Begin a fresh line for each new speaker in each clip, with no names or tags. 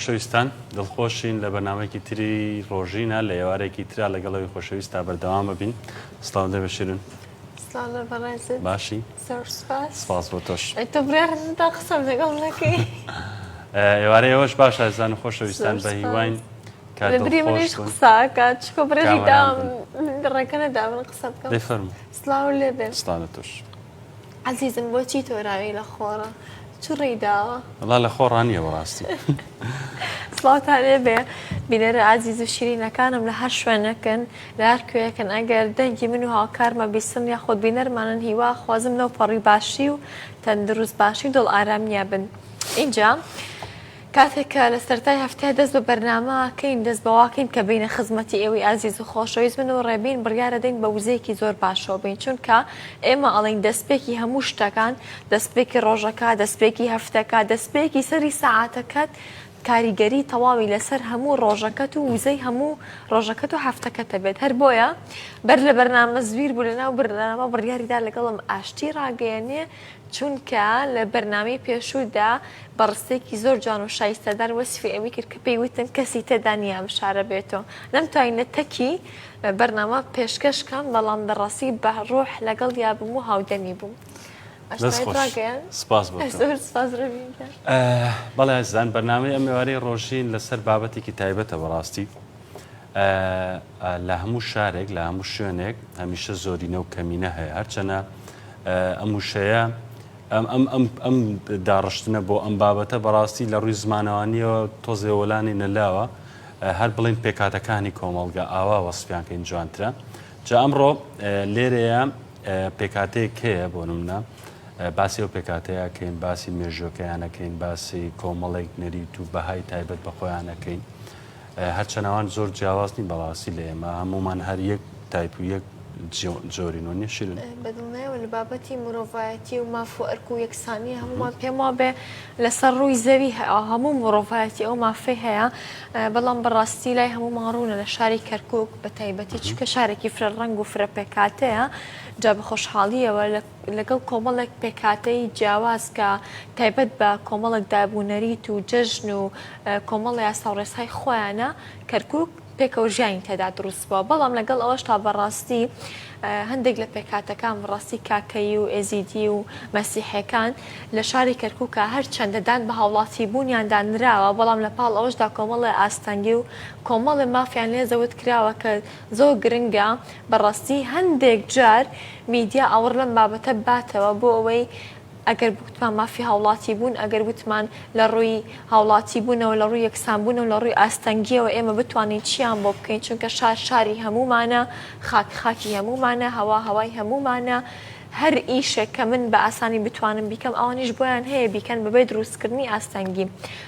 خۆشەویستان دڵخۆشین لە بەرنامەیەکی تری ڕۆژینە لە ئێوارێکی ترا لەگەڵ ئەوی خۆشەویست تا بەردەوام ببین سڵاو لێ بەشیرن
سڵاو لە بەڕێزت
باشی
زۆر سپاس
سپاس بۆ تۆش
ئەی تۆ بڕیارت نەدا قسەم لەگەڵ نەکەی
ئێوارەی ئێوەش باش ئازیزان و خۆشەویستان
زۆر
بە
سپاس
هیواین کە
لە بری
دڵخۆش
منیش
بن
قسە ئەکات چکۆ بڕێژی
کامەران
دام
بن
من ڕێگە نەدا من قسە بکەم
دەی فەرموو
سڵاو لێ بێ
سڵاو لە تۆش
عەزیزم بۆچی تۆراوی لە خۆڕە چ ڕووی داوە؟
وەڵا لە خۆڕا نییە بەڕاستی.
سڵاوتان لێ بێ بینەرە ئازیز و شیرینەکانم لە هەر شوێنێکن لە هەر کوێیەکن ئەگەر دەنگی من و هاوکارمە بیستن یاخود بینەرمانن هیوا خوازم لەو پەڕی باشی و تەندروست باشی و دڵ ئارامیە بن ئینجا کاتێک کە لە سەرەتای هەفتەیە دەست بە بەرنامە کەین دەست بەواکەین کە بینە خزمەتی ئێوەی ئازیز و خۆشەویست من و ڕێبین بڕیارەدەین بە وزەیەکی زۆر باشەوە بین چونکە ئێمە ئەڵێین دەستپێکی هەموو شتەکان دەستپێکی ڕۆژەکە دەستپێکی هەفتەکە دەستپێکی سەری سەعاتەکەت کاریگەری تەواوی لەسەر هەموو ڕۆژەکەت و وزەی هەموو ڕۆژەکەت و هەفتەکەت دەبێت هەر بۆیە بەر لە بەرنامە زویر بوو لەناو بەرنامە بڕیاریدا لەگەڵم ئاشتی ڕاگەیەنێ چونکە لە بەرنامەی پێشوودا بە ڕستەیەکی زۆر جوان و شایستەدار وەسفی ئەوی کرد کە پێی وتن کەسی تێدا نییە ئەم شارە بێتۆ نەمتوانی لە تەکی بەرنامە پێشکەش کەم بەڵام بەڕاستی بە ڕۆح لەگەڵیا بووم و هاودەمی بووم.
دەست
ئاشتەوایت
خۆش
ڕاگەیاند.
سپاس بۆ تۆ.
زۆر سپاس ڕێبین گیان.
بەڵێ ئازیزان بەرنامەی ئەم ئێوارەی ڕۆژین لەسەر بابەتێکی تایبەتە بەڕاستی لە هەموو شارێک لە هەموو شوێنێک هەمیشە زۆرینە و کەمینە هەیە هەرچەنە ئەم وشەیە ئەم ئەم ئەم ئەم داڕشتنە بۆ ئەم بابەتە بەڕاستی لە ڕووی زمانەوانیەوە تۆزێ وەلانی نەلاوە هەر بڵێین پێکهاتەکانی کۆمەڵگە ئاوا وەسفیان کەین جوانترە جا ئەمڕۆ لێرەیە پێکهاتەیەک هەیە بۆ نمونە باسی ئەو پێکهاتەیە کەین باسی مێژوەکەیانەکەین باسی کۆمەڵێک نەریت و بەهای تایبەت بە خۆیانەکەین هەرچەند ئەوان زۆر جیاواز نین بەڕاستی لە ئێمە هەموومان هەر یەک تایپ و یەک جۆرین و نیە شیرین؟
بەدڵنیایەوە لە بابەتی مرۆڤایەتی و ماف و ئەرک و یەکسانی هەموومان پێم وابێ لەسەر ڕووی زەوی هەموو مرۆڤایەتی ئەو مافەی هەیە بەڵام بەڕاستی لای هەموومان ڕوونە لە شاری کەرکک بە تایبەتی چونکە شارێکی فرە ڕەنگ و فرە پێکاتەیە جا بە خۆشحاڵیەوە لەگەڵ کۆمەڵێک پێکهاتەی جیاواز کە تایبەت بە کۆمەڵێک داب و نەریت و جەژن و کۆمەڵە یاسا و ڕێسای خۆیانە، کەرکووک پێکەوە ژیانی تێدا دروست بووە، بەڵام لەگەڵ ئەوەشدا بەڕاستی هەندێک لە پێکهاتەکان بەڕاستی کاکەیی و ئێزیدی و مەسیحیەکان لە شاری کەرکووکا هەرچەندە دان بە هاوڵاتیبوونیاندا نراوە، بەڵام لە پاڵ ئەوەشدا کۆمەڵێ ئاستەنگی و کۆمەڵێ مافیان لێ زەوت کراوە کە زۆر گرنگە بەڕاستی هەندێک جار میدیا ئاوڕ لەم بابەتە بباتەوە بۆ ئەوەی ئەگەر وتمان مافی هاوڵاتی بوون، ئەگەر وتمان لە ڕووی هاوڵاتی بوونەوە، لە ڕووی یەکسان بوونەوە، لە ڕووی ئاستەنگییەوە ئێمە بتوانین چیان بۆ بکەین، چونکە شار شاری هەموومانە، خاک خاکی هەموومانە، هەوا هەوای هەموومانە، هەر ئیشێک کە من بە ئاسانی بتوانم بیکەم ئەوانیش بۆیان هەیە بیکەن بەبێ دروستکردنی ئاستەنگی.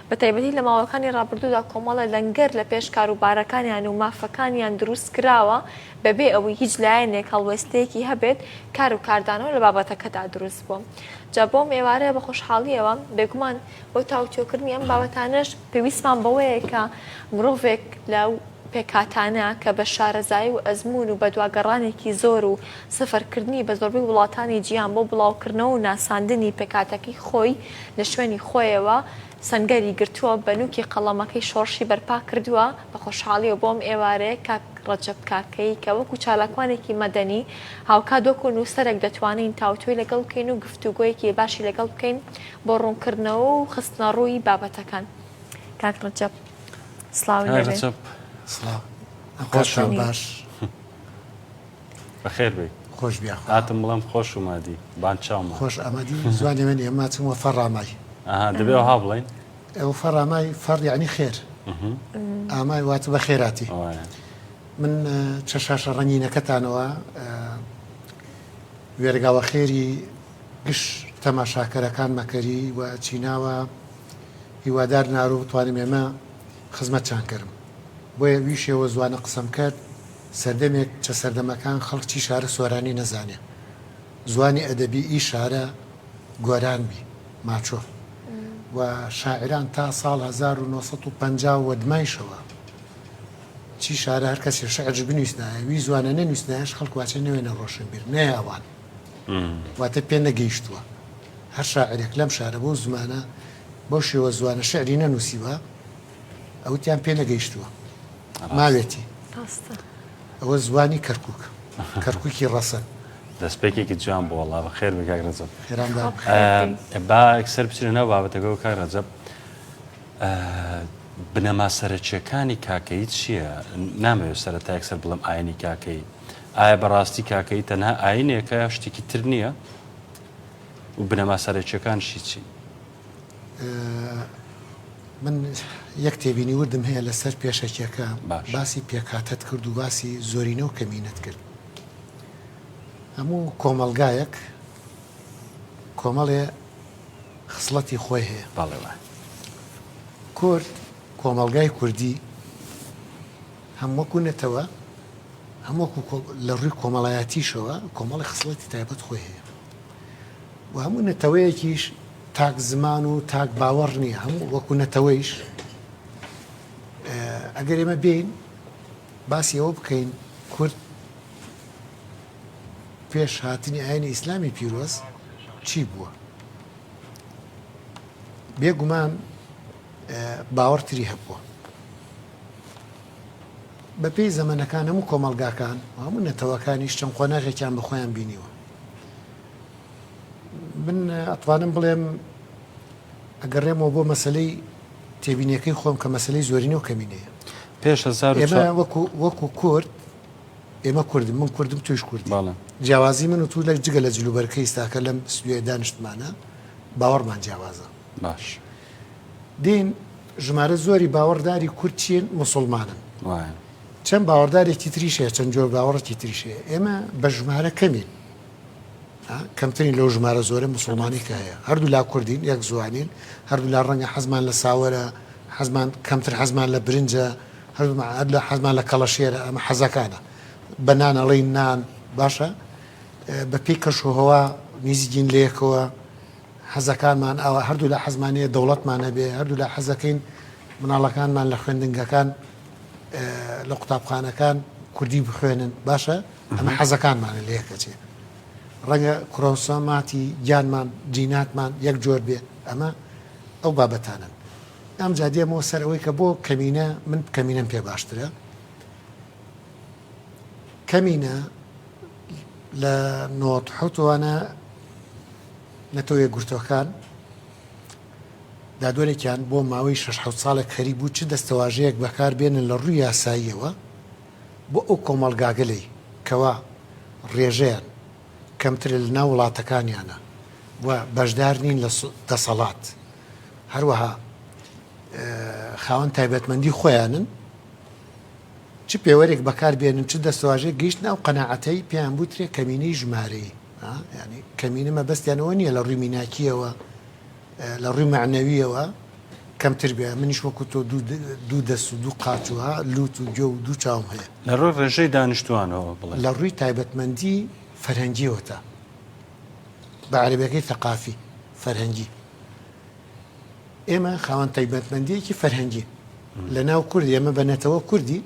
بە تایبەتی لە ماوەکانی ڕابردوودا کۆمەڵێ لەنگەر لە پێش کاروبارەکانیان و مافەکانیان دروست کراوە بەبێ ئەوەی هیچ لایەنێک هەڵوێستەیەکی هەبێت کار و کاردانەوە لە بابەتەکەدا دروست بووە. جا بۆم ئێوارەیە بە خۆشحاڵییەوە بێگومان بۆ تاوتوێکردنی ئەم بابەتانەش پێویستمان بەوەیە کە مرۆڤێک لە پێکهاتانە کە بە شارەزایی و ئەزموون و بەدواگەڕانێکی زۆر و سەفەرکردنی بە زۆربەی وڵاتانی جیهان بۆ بڵاوکردنەوە و ناساندنی پێکهاتەکەی خۆی لە شوێنی خۆیەوە سەنگەری گرتووە بە نووکی قەڵەمەکەی شۆڕشی بەرپا کردووە بە خۆشحاڵیەوە بۆ ئەم ئێوارەیە کاک ڕەجەب کاکەیی کە وەکو چالاکوانێکی مەدەنی هاوکات وەکو نووسەرێک دەتوانین تاوتوێی لەگەڵ بکەین و گفتوگۆیەکی باشی لەگەڵ بکەین بۆ ڕوونکردنەوە و خستنەڕووی بابەتەکان. کاک ڕەجەب سڵاو
کاک
لێ بێ.
ڕەجەب
سڵاو ئەم
خۆش
کاتتان
و
باش.
بەخێر بێی.
خۆش بی یاخوا.
هاتم بڵێم خۆش اومدی بان چاومان.
خۆش ئامادی زوانێ من ئێمە چم وە فەڕامای.
ئەها دەبێ ئەوها بڵێین؟
ئەوە فەڕامای فەڕ یەعنی خێر ئامای واتە بە خێراتی. من چە شاشە ڕەنگینەکەتانەوە وێرگاوە خێری گش تەماشاکەرەکان مەکەری و چیناوە هیوادار نارو بتوانم ئێمە خزمەتچان کەرم بۆیە وی شێوە زوانە قسەم کەرد سەردەمێک چە سەردەمەکان خەڵک چی شارە سۆرانی نەزانێ زوانی ئەدەبی ئی شارە گۆران بی ماچۆ و شاعران تا ساڵ 1950 وە دمایشەوە چی شارە هەر کەسێ شعرش بنویسنایە وی زوانە نەنویسنایەش خەڵک واچێ نەوێنە ڕۆشنبیر نەیاوان واتە پێ نەگەیشتووە هەر شاعرێک لەم شارە بەو زمانە بەو شێوە زوانە شعری نەنووسیوە. ئەوتیان پێ نەگەیشتووە ماوێتی ئەوە زوانی کەرکک کەرککی ڕەسەن.
دەستپێکێکی جوان بۆ وەڵا بەخێر بێ کاک ڕەجەب. با یەکسەر بچینە ناو بابەتەکەەوە کاک ڕەجەب بنەما سەرەکیەکانی کاکەیی چییە؟ نامەوێت سەرەتا یەکسەر بڵێم ئاینی کاکەیی ئایا بەڕاستی کاکەیی تەنها ئاینێکە یا شتێکی تر نییە و بنەما سەرەکیەکانشی چین؟
من یەک تێبینی وردم هەیە لەسەر پێشەکیەکە باسی پێکهاتەت کرد و باسی زۆرینە و کەمینەت کرد هەموو کۆمەڵگایەک کۆمەڵێ خسڵەتی خۆی هەیە.
بەڵێ وایە.
کورد، کۆمەڵگای کوردی هەم وەکوو نەتەوە، هەم وەکوو لە ڕووی کۆمەڵایەتیشەوە کۆمەڵی خسڵەتی تایبەت خۆی هەیە و هەموو نەتەوەیەکیش تاک زمان و تاک باوەڕ نییە، هەموو وەکوو نەتەوەیش ئەگەر ئێمە بێین باسی ئەوە بکەین کورد پێش هاتنی ئاینی ئیسلامی پیرۆز چی بووە؟ بێ گومان باوەڕ تری هەبووە. بە پێی زەمەنەکان هەموو کۆمەڵگاکان و هەموو نەتەوەکانیش چەند قۆناغێکیان بە خۆیان بینیوە. من ئەتوانم بڵێم ئەگەڕێمەوە بۆ مەسەلەی تێبینیەکەی خۆم کە مەسەلەی زۆرینە و کەمینەیە.
پێش
ئێمە وەکو وەکو کورد ئێمە کوردن من کوردم تویش کوردی جیاوازی من و تو لە جگە لە جلوبەرگەی ئیستاکە لەم ستودیۆیە دانیشتمانە باوەڕمان جیاوازە.
باش.
دین ژمارە زۆری باوەڕداری کورد چین موسوڵمانن.
وایە.
چەند باوەڕدارێکی تریش هەیە چەند جۆر باوەڕێکی تریش هەیە ئێمە بە ژمارە کەمین کەمترین لەو ژمارە زۆرە موسوڵمانی کە هەیە هەردوو لا کوردین یەک زوانین هەردوو لا ڕەنگە حەزمان لە ساوەرە حەزمان کەمتر حەزمان لە برنجە هەردوو حەزمان لە کەڵەشێرە ئەمە حەزەکانە بە نان ئەڵێین نان باشە بە پێی کەش و هەوا نیزیکین لە یەکەوە حەزەکانمان ئاوا هەردوو لا حەزمان هەیە دەوڵەتمان هەبێ هەردوو لا حەزەکەین مناڵەکانمان لە خوێندنگەکان لە قوتابخانەکان کوردی بخوێنن باشە ئەمە حەزەکانمانە لە یەکەچێ ڕەنگە کرۆسۆماتی گیانمان جیناتمان یەک جۆر بێ ئەمە ئەو بابەتانەن ئەمجا دێمەوە سەر ئەوەی کە بۆ کەمینە من کەمینەم پێ باشترە کەمینە لە نۆحوتوانە نەتەوە یەکگرتوەکان دادوەرێکیان بۆ ماوەی شەش حەوت ساڵێک خەریک بوو چ دەستەواژەیەک بەکار بێنن لە ڕووی یاساییەوە بۆ ئەو کۆمەڵگاگەلەی کەوا ڕێژەیان کەمترە لە ناو وڵاتەکانیانە و بەشدار نین لە دەسەڵات هەروەها خاوەن تایبەتمەندی خۆیانن چ پێوەرێک بەکار بێنن چ دەستەواژەیەک گەیشتنە ئەو قەناعەتەی پێیان بوترێ کەمینەی ژمارەیی یانی کەمینە مەبەستیان ئەوە نییە لە ڕووی میناکییەوە لە ڕووی مەعنەوییەوە کەمتر بێ منیش وەکو تۆ دوو دەست و دوو قاچ و لوت و گوێ و دوو چاوم هەیە.
لە ڕووی ڕێژەی دانیشتووانەوە بڵێ.
لە ڕووی تایبەتمەندی فەرهەنگییەوە تا بە عەرەبیەکەی ثقافی، فەرهەنگی. ئێمە خاوەن تایبەتمەندییەکی فەرهەنگین. لە ناو کورد ئێمە بە نەتەوە کوردین،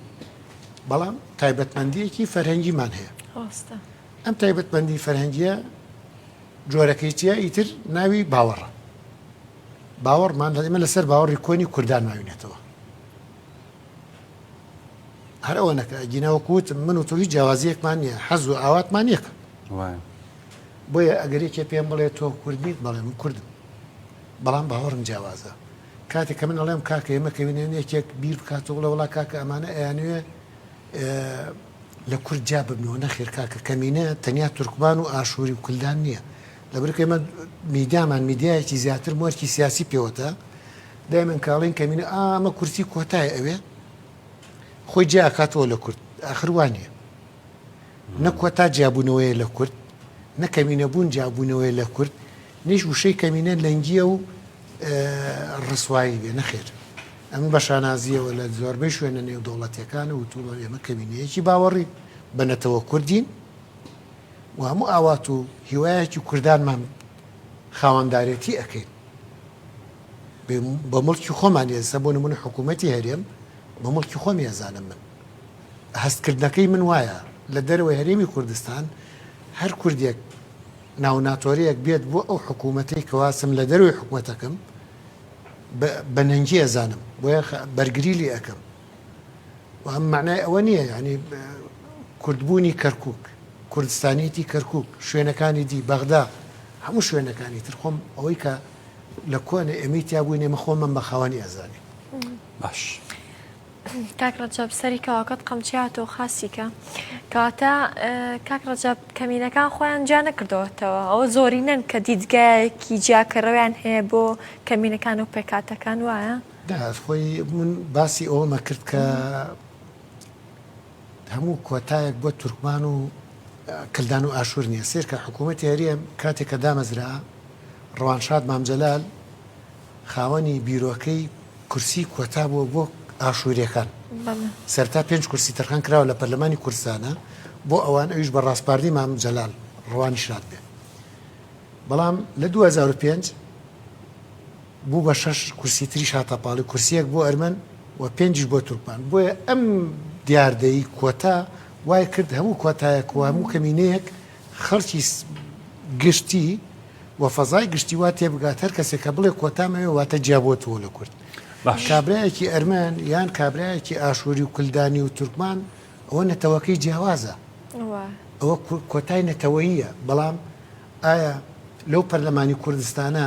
بەڵام تایبەتمەندییەکی فەرهەنگیمان هەیە.
ڕاستە.
ئەم تایبەتمەندی فەرهەنگییە جۆرەکەی چییە؟ ئیتر ناوی باوەڕە. باوەڕمان ئێمە لەسەر باوەڕی کۆنی کوردان ماوینەتەوە. هەر ئەوە نەکە ئەگینا وەکو وتم من و تۆ هیچ جیاوازییەکمان نییە، حەز و ئاواتمان یەکە.
وایە.
بۆیە ئەگەر یەکێ پێم بڵێ تۆ کورد نیت، بەڵێ من کوردم. بەڵام باوەڕم جیاوازە. کاتێک کە من ئەڵێم کاکە ئێمە کەوینە یەکێک بیر بکاتەوە بڵێ وەڵا کاکە ئەمانە ئەیانەوێ لە کورد جیا ببنەوە نەخێر کاکە کەمینە تەنیا تورکمان و ئاشووری و کلدان نییە لەبەرکە ئێمە میدیامان میدیایەکی زیاتر مۆرکی سیاسی پێوەتە دایمەن کاڵین کەمینە ئامە کورسی کۆتای ئەوێ خۆی جیاکاتەوە لە کورد ئاخر وانە نە کۆتا جیابوونەوەیە لە کورد، نە کەمینەبوون جیابوونەوەیە لە کورد، نەیش وشەی کەمینە لەنگییە و ڕسوایی بێ، نەخێر. ئەمن بە شانازییەوە لە زۆربەی شوێنە نێودەوڵەتییەکان وتوومە ئێمە کەمینەیەکی باوەڕین بە نەتەوە کوردین و هەموو ئاوات و هیوایەکی کوردانمان خاوەندارێتی ئەکەین بە موڵکی خۆمان ئێستا بۆ نموونە حکوومەتی هەرێم بە موڵکی خۆمی ئەزانم من. هەستکردنەکەی من وایە لە دەرەوەی هەرێمی کوردستان هەر کوردێک ناوناتۆرەیەک بێت بۆ ئەو حکوومەتەی کەواسم لە دەرەوەی حکومەتەکەم. بە نەنگی ئەزانم بۆیە بەرگری لێ ئەکەم و ئەم مەعنای ئەوە نییە یانی کوردبوونی کەرکوک کوردستانیەتی کەرکوک شوێنەکانی دی بەغدا هەموو شوێنەکانی تر خۆم ئەوەی کە لە کۆنە ئێمەی تیا بووین ئێمە خۆمان بە خاوەنی ئەزانین.
باش.
کاک ڕەجەب سەری کەواکەت قەمچی هاتەوە خاسی کە. کەواتە کاک ڕەجەب کەمینەکان خۆیان جیا نەکردەوەتەوە ئەوە زۆرینەن کە دیدگایەکی جیاکەرەوەیان هەیە بۆ کەمینەکان و پێکهاتەکان وایە؟
نا خۆی من باسی ئەوەمە کرد کە هەموو کۆتایەک بۆ تورکمان و کلدان و ئاشور نییە سێرکە حکوومەتی هەرێم کاتێک کە دامەزرا ڕەوانشاد مام جەلال خاوەنی بیرۆکەی کورسی کۆتا بووە بۆ ئاشووریەکان. سەرەتا پێنج کورسی تەرخان کراوە لە پەرلەمانی کوردستانە بۆ ئەوان ئەویش بە ڕاسپاردەی مام جەلال ڕەوانی شاد بێ. بەڵام لە 2005 بوو بە شەش کورسی تریش هاتە پاڵی کورسیەک بۆ ئەرمەن و پێنجیش بۆ تورکمان. بۆیە ئەم دیاردەی کۆتا وای کرد هەموو کۆتایەک و هەموو کەمینەیەک خەڵکی گشتی و فەزای گشتی وا تێبگات هەر کەسێک کە بڵێ کۆتام ئەوێ واتە جیابۆتەوە لە کورد.
باش.
کابرایەکی ئەرمەن یان کابرایەکی ئاشووری و کلدانی و تورکمان ئەوە نەتەوەکەی جیاوازە. ئەوە کۆتای نەتەوەییە. بەڵام ئایا لەو پەرلەمانی کوردستانە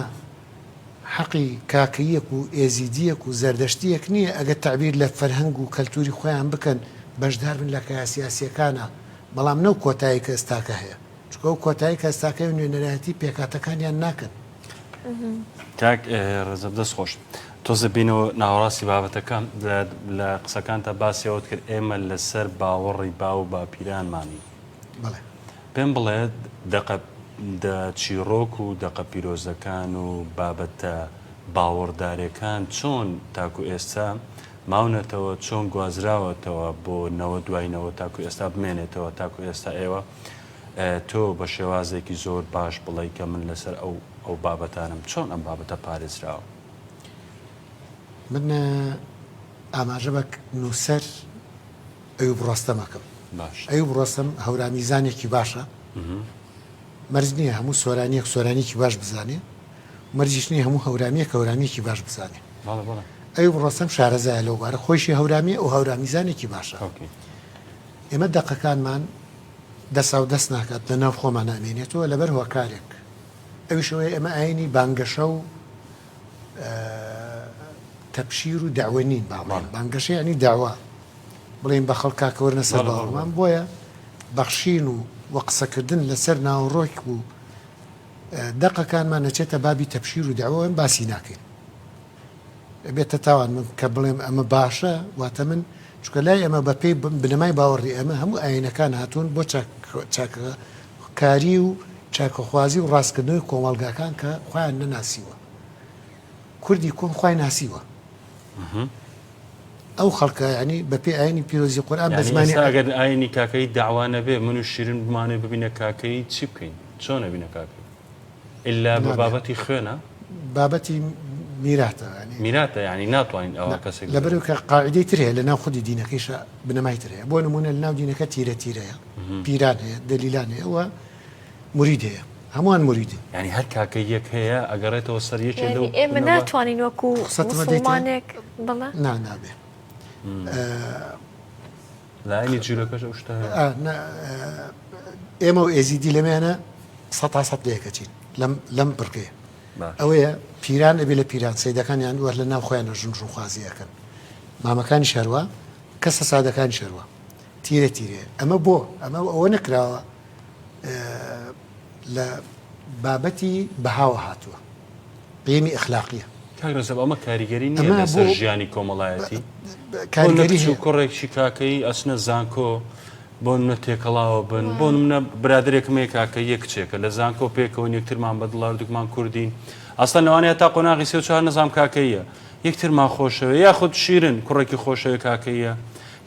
حەقی کاکەییەک و ئێزیدییەک و زەردەشتییەک نییە ئەگەر تەعبیر لە فەرهەنگ و کەلتووری خۆیان بکەن بەشدار بن لە کایە سیاسییەکانا بەڵام نەو کۆتایەی کە ئێستاکە هەیە. چونکە ئەو کۆتایی کە ئێستاکەی نوێنەرایەتی پێکهاتەکانیان ناکەن.
کاک ڕەجەب دەست خۆش. تۆزێ بینەوە ناوەڕاستی بابەتەکە لە قسەکانتا باسی ئەوەت کرد ئێمە لەسەر باوەڕی باو و باپیرانمانین.
بەڵێ.
پێم بڵێ دەقە دە چیڕۆک و دەقە پیرۆزەکان و بابەتە باوەڕدارێکان چۆن تاکو ئێستا ماونەتەوە چۆن گوازراوەتەوە بۆ نەوە دوای نەوە تاکو ئێستا بمێنێتەوە تاکو ئێستا ئێوە تۆ بە شێوازێکی زۆر باش بڵێی کە من لەسەر ئەو ئەو بابەتانەم چۆن ئەم بابەتە پارێزراوە؟
من ئاماژە بە نووسەر ئەیوب ڕۆستەم ئەکەم.
باش.
ئەیوب ڕۆستەم هەورامیزانێکی باشە. مەرج نییە هەموو سۆرانییەک سۆرانییەکی باش بزانێ، مەرجیش نییە هەموو هەورامییەک هەورامییەکی باش بزانێ.
بەڵێ بەڵێ.
ئەیوب ڕۆستەم شارەزایە لەو بارە، خۆیشی هەورامییە و هەورامیزانێکی باشە.
okay.
ئێمە دەقەکانمان دەساو دەست ناکات لە ناو خۆمانا ئەمێنێتەوە لەبەر هۆکارێک ئەویش ئەوەیە ئێمە ئاینی بانگەشە و تەبشیر و دەعوە نین با بڵێین بانگەشە یعنی دەعوە بڵێین بە خەڵک کاکە وەرنە سەر باوەڕمان بۆیە بەخشین و وە قسەکردن لەسەر ناوەڕۆک و دەقەکانمان نەچێتە بابی تەبشیر و دەعوە باسی ناکەین ئەبێتە تاوان من کە بڵێم ئەمە باشە واتە من چونکە لای ئێمە بە پێی بنەمای باوەڕی ئێمە هەموو ئاینەکان هاتوون بۆ چاکەکاری و چاکەخوازی و ڕاستکردنەوەی کۆمەڵگاکان کە خۆیان نەناسیوە کوردی کۆن خوای ناسیوە ئەو خەڵکە ینی بە پێی ئاینی پیرۆزی قورئان بە زمانی
ئەگەر ئاینی کاکەی داوا نەبێ من و شیرین بمانێ ببینە کاکەی چی بکەین چۆن ئەبینە کاکەی ئیلا بە بابەتی خوێنە؟
بابەتی میراتە یانی.
میراتە یانی ناتوانین ئەوە کەسێک.
لەبەرئەوەی کە قاعیدەی تر هەیە لەناو خودی دینەکەیشا بنەمای تر هەیە بۆ نموونە لەناو دینەکە تیرە تیرەیە پیران هەیە دەلیلان هەیە و مورید هەیە هەمووان موریدن.
یانی هەر کاکەییەک هەیە ئەگەڕێتەوە سەر یەکێ لەو
یانی ئێمە ناتوانین وەکوو موسڵمانێک بڵێ.
نا نابێ.
لایەنی جولەکەش ئەو شتە هەیە.
ئێمە و ئێزیدی لەمێنە سەتا سەت لە یەکەچین لەم لەم بڕگەیە ئەوەیە پیران ئەبێ لە پیران سیدەکانیان وەر لە ناو خۆیان ژن ژنخوازی ئەەکەن مامەکانی شەروە کەسە سادەکانی شەروە تیرە تیرێ ئەمە بۆ ئەمە ئەوە نەکراوە لە بابەتی بەهاوە هاتووە قیمی ئەخلاقیە.
کاک رەجەب ئەمە کاریگەری نییە لەسەر ژیانی کۆمەڵایەتی؟
کاریگەری
کچ و کوڕێکی کاکەیی ئەچنە زانکۆ بۆ نمونە تێکەڵاوە بن بۆ نمونە برادەرێکم هەیە کاکەییە کچێکە لە زانکۆ پێکەوەین یەکترمان بەدڵە هەردووکمان کوردین ئەسڵەن لەوانەیە تا قۆناغی سێ و چوار نەزانم کاکەییە یەکترمان خۆشەوێ یاخود شیرن کوڕێکی خۆشەوێ کاکەییە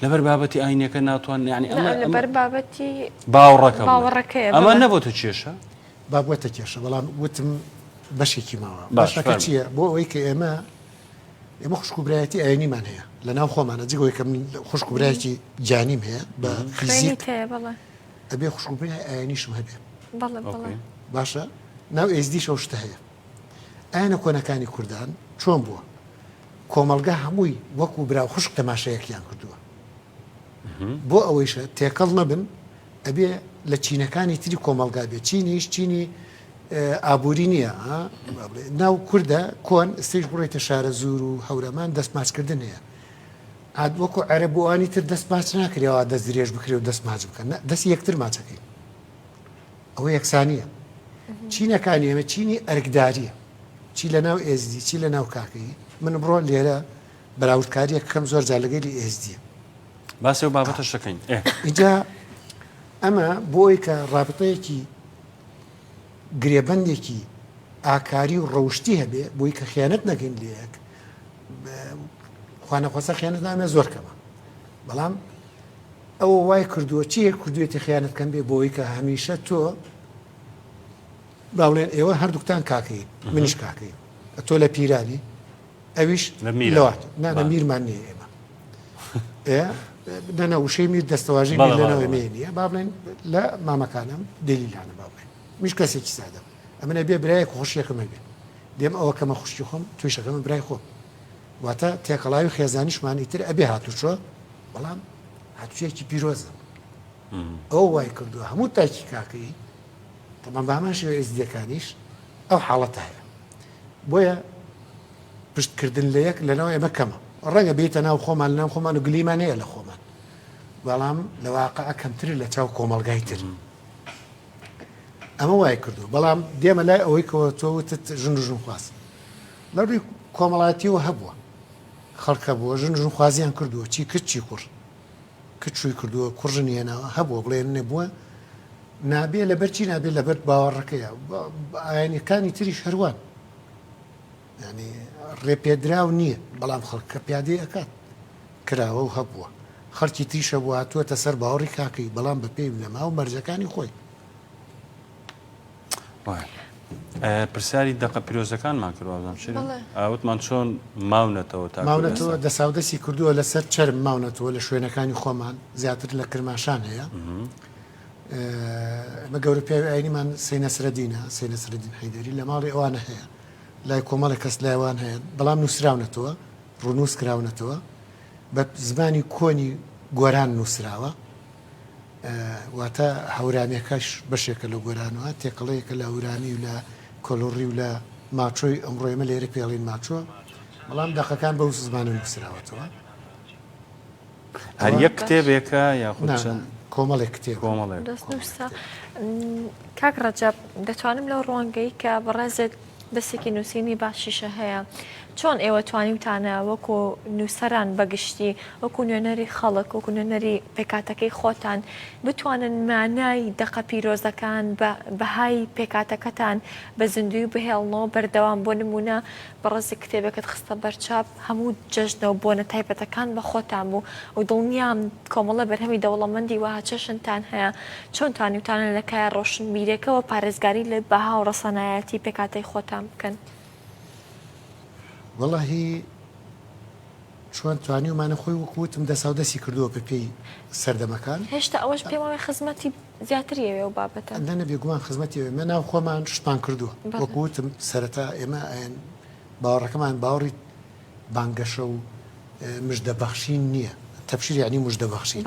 لەبەر بابەتی ئاینەکە ناتوان یعنی ئەمە
لەبەر بابەتی
باوەڕەکە
باوەڕەکەیە
ئەمە نەبۆتە کێشە
با بوەتە کێشە بەڵام وتم بەشێکی ماوە بەشەکە چییە بۆ ئەوەی کە ئێمە ئێمە خوشک و برایەتی ئاینیمان هەیە لە ناو خۆمانە جگەوەی کە من خوشک و برایەکی گیانیم هەیە بە فیزیک ئەبێ خوشک و برای ئاینیشم هەبێ باشە ناو ئێزدیش ئەو شتە هەیە ئاینە کۆنەکانی کوردان چۆن بووە؟ کۆمەڵگە هەمووی وەکو برا و خوشک تەماشایەکیان کردووە. بۆ ئەوەیشە تێکەڵ نەبن ئەبێ لە چینەکانی تری کۆمەڵگا بێ چینیش چینی ئابووری نییە ناو کوردە کۆن ئستیش بڕێتە شارە زور و هەورامان دەست ماچکردن هەیە هات وەکو عەرەب و ئەوانی تر دەست ماچ ناکرێەوە دەست درێژ بکرێ و دەست ماچ بکەن دەستی یەکتر ماچەکەین ئەوە یەکسانیە چینەکانی ئێمە چینی ئەرکداریە چی لە ناو ئێزدی چی لە ناو کاکەیی من بڕۆ لێرە بەراوردکاریەک کەم زۆر جار لەگەلی ئێزدیە.
باسی ئەو بابەتەش دەکەین. ئێ.
ئینجا ئەمە بۆ ئەوەی کە ڕابتەیەکی گرێبەندێکی ئاکاری و ڕەوشتی هەبێ بۆی کە خیانەت نەکەین لە یەک خوانەخواستە خیانەت نامێ زۆر کەمە بەڵام ئەوە وای کردووە چی کردوێتی خیانەت کەم بێ بۆی کە هەمیشە تۆ با بڵێن ئێوە هەردووکتان کاکەین منیش کاکەین تۆ لە پیرانی ئەویش لەوات نانە میرمان نییە ئێمە نەنە وشەی میر دەستەواژەی میر لەناو ئێمە نییە با بڵێن لە مامەکانم دلیلانە با بڵێن میش کەسێکی سادەم ئەمنە بێ برایەک خوشیەکەم هەبێ دێم ئەوە کەمە خوشکی خۆم تویشەکەمە برای خۆم واتە تێکەڵاوی خێزانیشمان ئیتر ئەبێ هاتوچۆ بەڵام هاتوچێکی پیرۆزە ئەو وای کردووە هەموو تاکی کاکەی تەبعەن بە هەمان شێوە ئێزدییەکانیش ئەو حاڵەتە هەیە بۆیە پشتکردن لە یەک لەناو ئێمە کەمە ڕەنگە بێتە ناو خۆمان لەناو خۆمان و گلیمان هەیە لە خۆمان بەڵام لە واقع کەمتر لە چاو کۆمەڵگای تر ئەمە وای کردو بەڵام دێمە لای ئەوەی کەەوە تۆ وتت ژن و ژنخواز لە ڕووی کۆمەڵاتیەوە هەبووە خەڵکە بووە ژن ژنخوازیان کردووە چی کچ چی کوڕ کچ شووی کردووە کوڕ ژنی هێناوە هەبووە بڵێن نەبووە نابێ لەبەر چی نابێ لەبەر باوەڕەکەیە ئاینەکانی تریش هەروان ینی ڕێپێدراو نییە بەڵام خەڵکە پیادەی ئەکات کراوە و هەبووە خەڵکی تریشە بوو هاتووەتە سەر باوەڕی کاکەی بەڵام بە پێی بنەما و مەرجەکانی خۆی.
پرسیاری دەقە پیرۆزەکانمان کرد وابزانم شیرین وتمان چۆن ماونەتەوە تا
ماونەتەوە دەساودەسی کردووە لەسەر چەرم ماونەتەوە لە شوێنەکانی خۆمان زیاتر لە کرماشان هەیە ئەمە گەورە پیاوی ئاینیمان سەی نەسرەدینە سەی نەسرەدین حەیدەری لە ماڵی ئەوانە هەیە لای کۆمەڵێک کەس لایوان هەیە بەڵام نووسراونەتەوە ڕوونووس کراونەتەوە بە زمانی کۆنی گۆران نووسراوە واتە هەورامیەکەش بەشێکە لە گۆرانەوە، تێکەڵەیەکە لە هەورامی و لە کۆلوڕی و لە ماچۆی ئەمڕۆ ئێمە لێرە پێی ئەڵێین ماچۆ، بەڵام دەقەکان بەو زمانە نووسراوەتەوە.
هەر یەک کتێبێکە یاخود چەند؟
کۆمەڵێک کتێب.
کۆمەڵێک.
دەستنووسە. کاک ڕەجەب دەتوانم لەو ڕوانگەی کە بەڕێزت دەستێکی نووسینی باشیشە هەیە، چۆن ئێوە توانیوتانە وەکو نووسەران بە گشتی، وەکو نوێنەری خەڵک، وەکو نوێنەری پێکهاتەکەی خۆتان بتوانن مانای دەقە پیرۆزەکان، بەهای پێکهاتەکەتان بە زیندووی بهێڵنەوە بەردەوام، بۆ نموونە بەڕێزت کتێبێکت خستە بەر چاپ، هەموو جەژنە و بۆنە تایبەتەکان بە خۆتان بوو و دڵنیام کۆمەڵە بەرهەمی دەوڵەمەندی وەها چەشنتان هەیە، چۆن توانیوتانە لە کایە ڕۆشنبیرێکەوە پارێزگاری لە بەها و ڕەسەنایەتی پێکهاتەی خۆتان بکەن؟
وەڵاهی چۆن توانیومانە خۆی وەکو وتم دەساودەسی کردووە بە پێی سەردەمەکان.
هێشتا ئەوەش پێم وایە خزمەتی زیاتری ئەوێ ئەو بابەتە.
نە نە بێگومان خزمەتی ئەوێ. ئێمە ناو خۆمان شتمان کردووە. وەکو وتم سەرەتا ئێمە باوەڕەکەمان باوەڕی بانگەشە و مژدە بەخشین نییە. تەبشیر یەعنی مژدە بەخشین.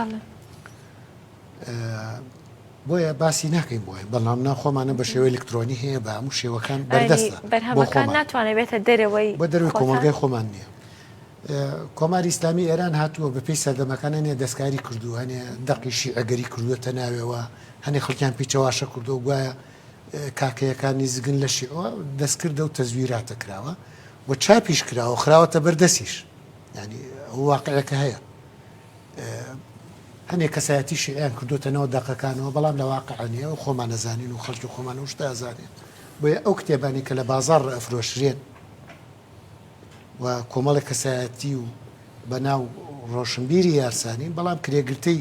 بۆیە باسی ناکەین بۆیە بەڵام نا خۆمانە بە شێوەی ئەلکترۆنی هەیە بە هەموو شێوەکان بەردەستە
بەرهەمەکان ناتوانێت بێتە دەرەوەی
بۆ دەروی کۆمەڵگای خۆمان نییە. کۆماری ئیسلامی ئێران هاتووە بە پێی سەردەمەکان هەنێ دەستکاری کردووە هەنێ دەقی شیعەگەری کردووەتە ناوێوە هەنێ خەڵکیان پیچەواشە کردووە گوایە کاکەیەکان نیزگن لە شیعوە دەستکردە و تەزویراتە کراوە و چاپیش کراوە خراوەتە بەردەسیش ینی ئەو واقعەکە هەیە هەنێ کەسایەتی شیعیان کردوتە ناو دەقەکانەوە بەڵام لە واقع نیە و خۆمان نەزانین و خەڵکی خۆمان و شتە ئەزانێت بۆیە ئەو کتێبانی کە لە بازاڕ ئەفرۆشرێن و کۆمەڵێک کەسایەتی و بە ناو ڕۆشنبیری یارسانین بەڵام کرێگرتەی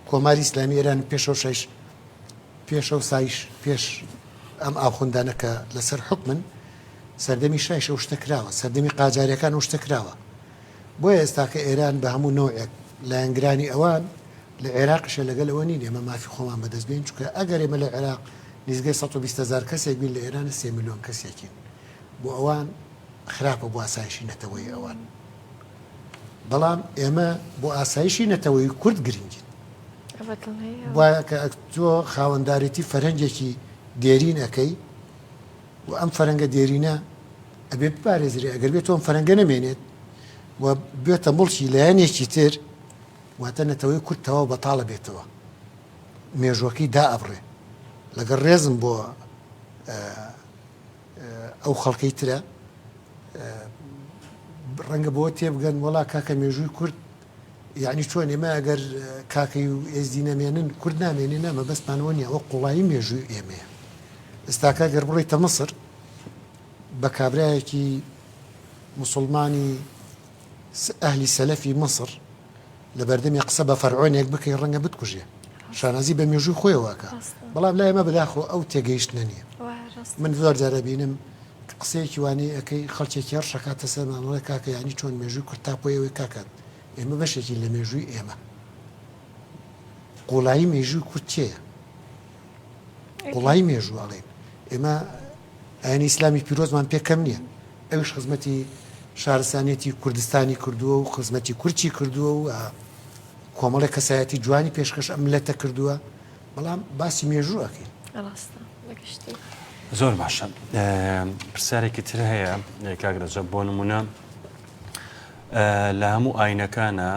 کۆماری ئیسلامی ئێران پێشەو شەش پێشەو سایش پێش ئەم ئاخوندانە کە لەسەر حکومن سەردەمی شایش ئەو شتە کراوە سەردەمی قاجاریەکان ئەو شتە کراوە بۆیە ئێستاکە ئێران بە هەموو نەوعێک لایەنگرانی ئەوان لە عێراقیشە لەگەل ئەوە نین ئێمە مافی خۆمان بەدەست بێنین چونکە ئەگەر ئێمە لە عێراق نیزگەی 120 هەزار کەسێک بین لە ئێران سێ ملیۆن کەسێکین بۆ ئەوان خراپە بۆ ئاسایشی نەتەوەیی ئەوان. بەڵام ئێمە بۆ ئاسایشی نەتەوەی کورد گرنگین. وایە کە تۆ خاوەندارێتی فەرهەنگێکی دێرین ئەکەی و ئەم فەرەنگە دێرینە ئەبێ بپارێزرێ ئەگەر بێت ئەم فەرەنگە نەمێنێت و بێتە مڵکی لایەنێکی تر واتە نەتەوەی کورد تەواو بەتاڵە بێتەوە مێژوەکەی دائەبڕێ لەگەڵ ڕێزم بۆ ئەو خەڵکەی ترە ڕەنگە بۆ تێبگەن وەڵا کاکە مێژووی کورد یعنی چۆن ئێمە ئەگەر کاکەی و ئێزدی نەمێنن کورد نامێنێ نا مەبەستمانەوە نیە ئەوە قوڵایی مێژووی ئێمەیە ئێستاکە گەر بڕۆیتە مصر بە کابرایەکی مسلمانی ئەهلی سەلەفی مصر لە بەردەمی قسە بە فەرعۆنێک بکەی ڕەنگە بتکوژێ شانازی بە مێژووی خۆیەوە ئەکا بەڵام لای ئێمە بەداخەوە ئەو تێگەیشتنە نییە من زۆر جار ئەبینم قسەیەکی وانەی ئەەکەی خەڵکێکی هەر شەکاتە سەرمان ئەڵێ کاکە یانی چۆن مێژووی کورد تا پۆی ئەوەی کاکە ئێمە بەشێکین لە مێژووی ئێمە قوڵایی مێژووی کورد چێە قوڵایی مێژوو ئەڵێن ئێمە ئاینی ئیسلامی پیرۆزمان پێ کەم نییە ئەویش خزمەتی شارستانیەتی کوردستانی کردووە و خزمەتی کورچی کردووە و کۆمەڵێک کەسایەتی جوانی پێشکەش ئەم ملەتە کردووە بەڵام باسی مێژوو ئەکەین.
ڕاستە بەگشتی.
زۆر باشە پرسیارێکی تر هەیە کاک رەجەب بۆ نمونە لە هەموو ئاینەکانە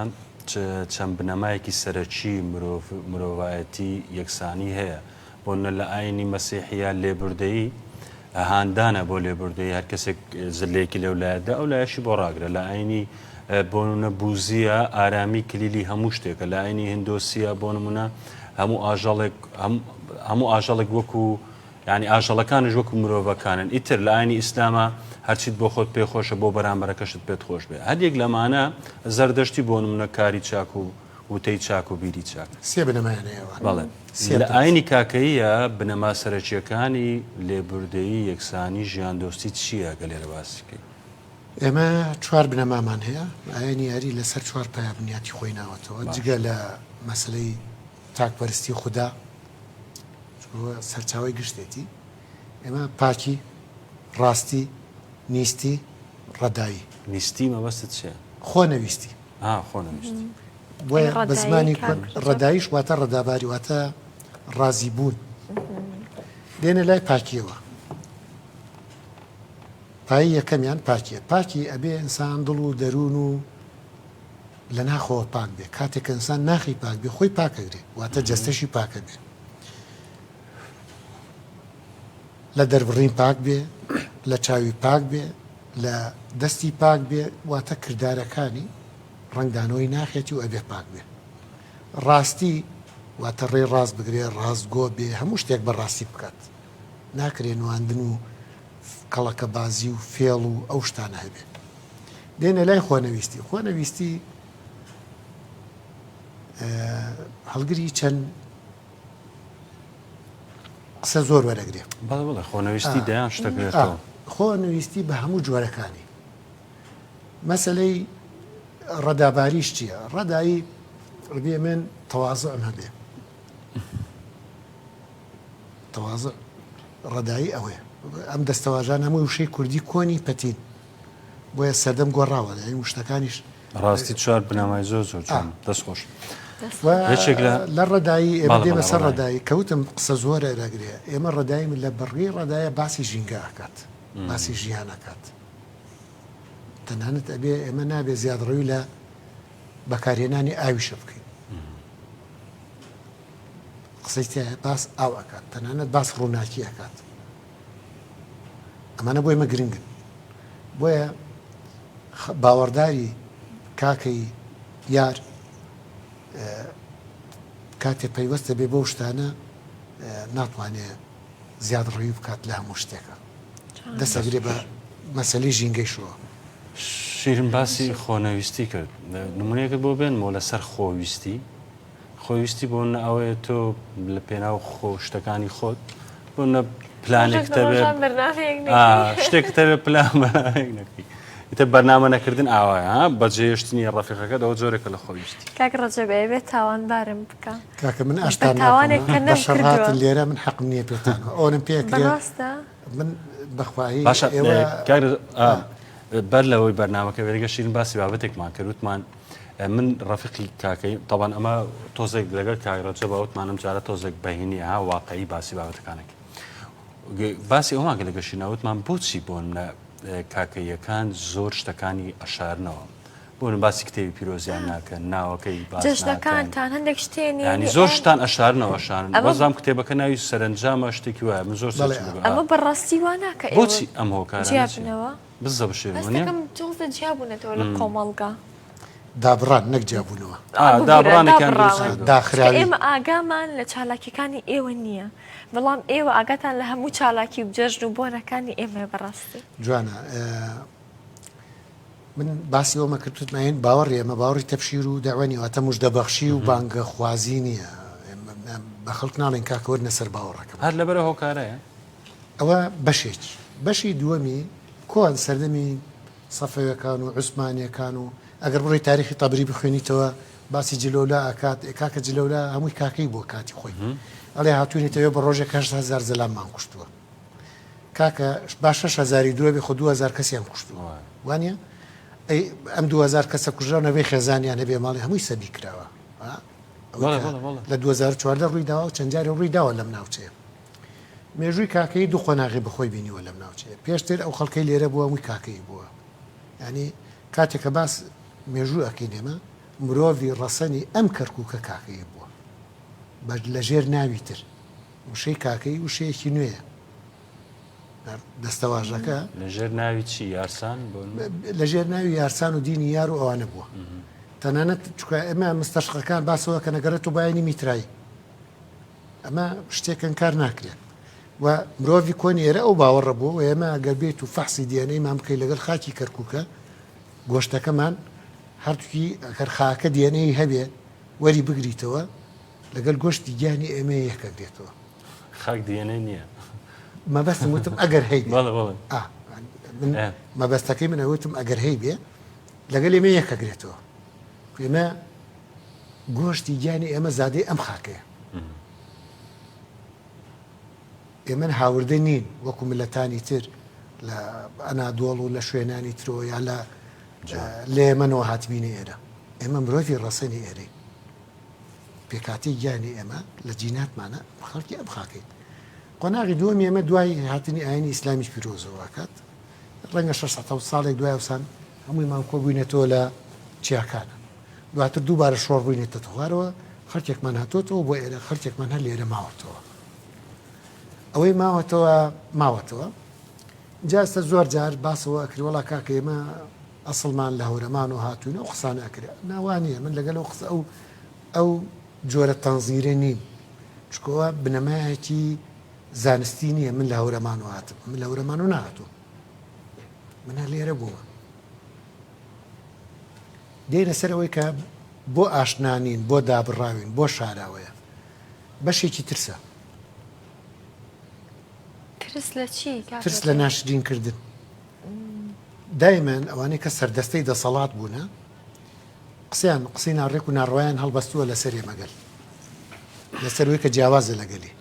چەند بنەمایەکی سەرەکی مرۆڤ مرۆڤایەتی یەکسانی هەیە بۆ نە لە ئاینی مەسیحیە لێبوردەیی هاندانە بۆ لێبوردەیی هەر کەسێک زلەیەکی لەو لایە دا ئەو لایەشی بۆ ڕاگرە لە ئاینی بۆ نمونە بوزیە ئارامی کلیلی هەموو شتێکە لە ئاینی هندۆسیە بۆ نمونە هەموو ئاژەڵێک هەموو ئاژەڵێک وەکو یعنی ئاژەڵەکانش وەکو مرۆڤەکانن ئیتر لە ئاینی ئیسلامە هەرچیت بۆ خۆت پێ خۆشە بۆ بەرامبەرەکەشت پێت خۆش بێ هەر یەک لەمانە زەردەشتی بۆ نمونە کاری چاک و وتەی چاک و بیری چاک.
سێ بنەمایان هەیە ئەوان.
بەڵێ. لە ئاینی کاکەییە بنەما سەرەکییەکانی لێبوردەیی، یەکسانی، ژیاندۆستی چییە گەر لێرە باسی کەی؟
ئێمە چوار بنەمامان هەیە. ئاینی یاری لەسەر چوار پایە بنیاتی خۆی ناوەتەوە، جگە لە مەسەلەی تاکپەرستی خودا، چونکە سەرچاوەی گشتێتی. ئێمە پاکی، ڕاستی، نیستی، ڕەدایی.
نیستی مەبەستت چییە؟
خۆنەویستی.
ها خۆنەویستی.
بۆیە بە زمانی کورد ڕەداییش واتە ڕەداباری واتە ڕازی بوون. دێنە لای پاکیەوە. پایی یەکەمیان پاکیە. پاکی ئەبێ ئینسان دڵ و دەروون و لە ناخەوە پاک بێ. کاتێک کە ئینسان ناخی پاک بێ خۆی پاکەگرێ واتە جەستەشی پاکە بێ. لە دەربڕین پاک بێ، لە چاوی پاک بێ، لە دەستی پاک بێ، واتە کردارەکانی ڕەنگدانەوەی ناخێتی و ئەبێ پاک بێ. ڕاستی، واتە ڕێی ڕاست بگرێ، ڕاستگۆ بێ، هەموو شتێک بە ڕاستی بکات. ناکرێ نواندن و کەڵەکەبازی و فێڵ و ئەو شتانە هەبێ. دێنە لای خۆنەویستی. خۆنەویستی هەڵگری چەند قسە زۆر وەرەگرێ.
بەڵێ بەڵێ خۆنەویستی دەیان شت دەگرێتەوە.
خۆنەویستی بە هەموو جۆرەکانی. مەسەلەی ڕەداباریش چییە؟ ڕەدایی ئەبێ من تەوازعم هەبێ. تەوازع ڕەدایی ئەوەیە. ئەم دەستەواژان هەمووی وشەی کوردی کۆنی پەتین. بۆیە سەردەم گۆڕاوە یانی وشتەکانیش
ڕاستی چوار بنەمای زۆر زۆر جوان دەست خۆش یەکێک لە
لە ڕەدایی ئێمە دێمە سەر ڕەدایی کەوتم قسە زۆرە لەگرێ ئێمە ڕەدایی لە بڕگەی ڕەدایە باسی ژینگە ئەکات باسی ژیان ئەکات تەنانەت ئەبێ ئێمە نابێ زیادڕەوی لە بەکارهێنانی ئاویشە بکەین قسەی تایە باس ئاو ئەکات تەنانەت باس ڕووناکی ئەکات ئەمانە بۆ ئێمە گرنگن بۆیە باوەڕداری کاکەی یار کاتێ پەیوەستە بێ بەو شتانە ناتوانێ زیاد ڕەوی بکات لە هەموو شتێکە دەسەگرێ بە مەسەلی ژینگەیشەوە.
شیرین باسی خۆنەویستی کرد نمونەیەکت بۆ بێنمەوە لەسەر خۆویستی خۆویستی بۆ نە ئەوەیە تۆ لە پێناو خۆ شتەکانی خۆت بۆ نە پلانێک تەبێ شتێک تەبێ پلان بەرنامەیەک نەکەی ئیتر بەرنامە نەکردن ئاوایە ها بەجێهێشتنی ڕەفیقەکەت ئەوە جۆرێکە لە خۆویستی.
کاک ڕەجەب ئەیەوێت تاوانبارم بکا.
کاکە من ئاشتان ناکەم بە شەڕ هاتن لێرە من حەقم نییە پێتان ئەوەنم پێ کرێ
بەڕاستە؟
من بەخوایی
باشە ئێوە کاک بەر لەوەی بەرنامەکە بێت گەشتین باسی بابەتێکمان کرد وتمان. من ڕەفیقی کاکەی تەبان ئەمە تۆزێک لەگەڵ کاک ڕەجەب وتمان ئەم جارە تۆزێک بەهینی ها واقعی باسی بابەتەکانێک باسی ئەومان کە لەگەشی ناوتمان بۆچی بۆ نە کاکەیەکان زۆر شتەکانی ئەشارنەوە بۆ باسی کتێبی پیرۆزیان ناکەن ناوەکەی
جەژنەکانتان هەندێک شتێنی
ینی زۆر شتان ئەشارنەوە شان بەزام کتێبەکە ناوی سەرنجامە شتێکی وایە من زۆر
ئەمە بەڕاستی وا ناکە
بۆچی ئەم هۆکارە
جیابنەوە
بزە بشێوە
تۆزە جیابوونەتەوە لە کۆمەڵگا
دابڕان نەک جیابوونەوە.
دابڕانێکیان دروست کردووە.
داخراوی.
ئێمە ئاگامان لە چالاکیەکانی ئێوە نییە بەڵام ئێوە ئاگاتان لە هەموو چالاکی و جەژن و بۆنەکانی ئێمەیە بەڕاستی.
جوانە من باسی ئەومە کرد وتم ئەین باوەڕی ئێمە باوەڕی تەبشیر و دەعوە نییە واتە مژدەبەخشی و بانگەخوازی نییە بە خەڵک ناڵێن کاکە وەرنە سەر باوەڕەکەم.
هەر لەبەر ئەو هۆکارەیە؟
ئەوە بەشێکی. بەشی دووەمی کۆن سەردەمی سەفەویەکان و عوسمانیەکان و ئەگەر بڕۆی تاریخی تەبری بخوێنیتەوە باسی جلۆلا ئەکات ئێ کاکە جلۆلا هەمووی کاکەی بووە کاتی خۆی ئەڵێ هاتوینەتەوە بە ڕۆژێک 8000 زەلاممان کوشتووە کاکە با 6000 درۆ بێ خۆ 2000 کەسیان کوشتووە وانە ئەی ئەم 2000 کەسە کوژراو نەبێ خێزانیان هەبێ ماڵی هەمووی سەبی کراوە لە 2014 ڕووی داوە و چەند جارێ ڕووی داوە لەم ناوچەیە مێژووی کاکەیی دوو قۆناغی بەخۆی بینیوە لەم ناوچەیە. پێشتر ئەو خەڵکەی لێرە بووە هەمووی کاکەیی بووە. یانی کاتێک کە باس مێژوو ئەکەین ئێمە مرۆڤی ڕەسەنی ئەم کەرکووکە کاکەیی بووە. بە لە ژێر ناوی تر. وشەی کاکەیی وشەیەکی نوێیە. دەستەواژەکە.
لە ژێر ناوی چی؟ یارسان بۆ نموونە؟
لە ژێر ناوی یارسان و دینی یار و ئەوانە بووە. تەنانەت چونکە ئێمە مستەشرقەکان باسەوە کە نەگەڕێتەوە بۆ ئاینی میترایی. ئەمە شتێکن کار ناکرێت و مرۆڤی کۆن ئێرە ئەو باوەڕە بوو و ئێمە ئەگەر بێت و فەحسی دیێنەیمان بکەیت لەگەڵ خاکی کەرکووکە گۆشتەکەمان هەرتوکی ئەگەر خاکە دیێنەی هەبێ وەری بگریتەوە لەگەل گۆشتی گیانی ئێمە یەکەگرێتەوە.
خاک دیێنەی نییە.
مەبەستم وتم ئەگەر هەیبێ. بەڵێ بەڵێ. من مەبەستەکەی من وتم ئەگەر هەیبێ لەگەل ئێمە یەکەگرێتەوە. ئێمە گۆشتی گیانی ئێمە زادەی ئەم خاکەیە. ئێمە هاوردە نین وەکو ملەتانی تر لە ئەنادۆڵ و لە شوێنانی ترەوە یا لە لە یەمەنەوە هاتبینە ئێرە. ئێمە مرۆڤی ڕەسەنی ئێرەین. پێکهاتەی گیانی ئێمە لە جیناتمانە خەڵکی ئەم خاکەین. قۆناغی دووەمی ئێمە دوای هاتنی ئاینی ئیسلامی پیرۆزەوە ئەکات. ڕەنگە 600 ساڵێک دوای ئەوسان هەموویمان کۆبووینەتەوە لە چیاکانە. دواتر دووبارە شۆڕ بووینەتە خوارەوە، خەڵکێکمان هاتۆتەوە بۆ ئێرە، خەڵکێکمان هەر لێرە ماوەتەوە. ئەوەی ماوەتەوە ماوەتەوە. جا ئێستا زۆر جار باسەوە ئەکرێ وەڵا کاکە ئێمە ئەسڵمان لە هەورەمان و هاتووین ئەو قسانە ئەکرێ. نا وا نییە، من لەگەل ئەو قسە ئەو ئەو جۆرە تەنزیرە نیم. چونکە بنەمایەکی زانستی نییە من لە هەورەمانەوە هاتم. من لە هەورەمانەوە نەهاتووم. من هەر لێرە بوومە. دێینە سەر ئەوەی کە بۆ ئاشنا نین، بۆ دابڕاوین، بۆ شاراوەیە. بەشێکی ترسە.
ترس لە چی
کاک ترس لە ناشرین کردن. دایمەن ئەوانەی کە سەردەستەی دەسەڵات بوونە قسەیان قسەی ناڕێک و ناڕەوایان هەڵبەستووە لەسەر ئێمە گەل. لەسەر ئەوەی کە جیاوازە لە گەلی.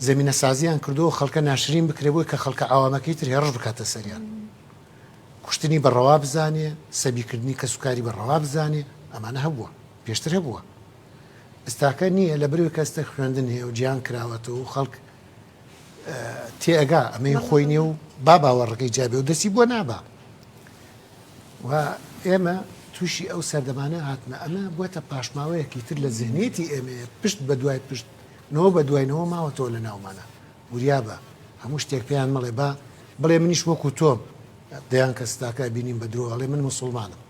زەمینەسازیان کردووە خەڵکە ناشرین بکرێ بۆی کە خەڵکە عەوامەکەی تر هێڕش بکاتە سەریان. کوشتنی بە ڕەوا بزانێ، سەبیکردنی کەسوکاری بە ڕەوا بزانێ، ئەمانە هەبووە، پێشتر هەبووە. ئێستاکە نییە، لەبەرئەوەی کە ئێستا خوێندن هەیە و جیهان کراوەتەوە و خەڵک تێئەگا ئەمەی خۆی نییە و با باوەڕەکەی جیابێ و دەستی بۆ نابا. و ئێمە تووشی ئەو سەردەمانە هاتنە، ئەمە بووەتە پاشماوەیەکی تر لە زهنیەتی ئێمەیە، پشت بە دوای پشت، نەوە بە دوای نەوە ماوەتەوە لە ناومانە. وریابە هەموو شتێک پێیان مەڵێ با بڵێ منیش وەکو تۆم دەیان کەس تاکە ئەبینیم بە درۆ ئەڵێ من موسوڵمانم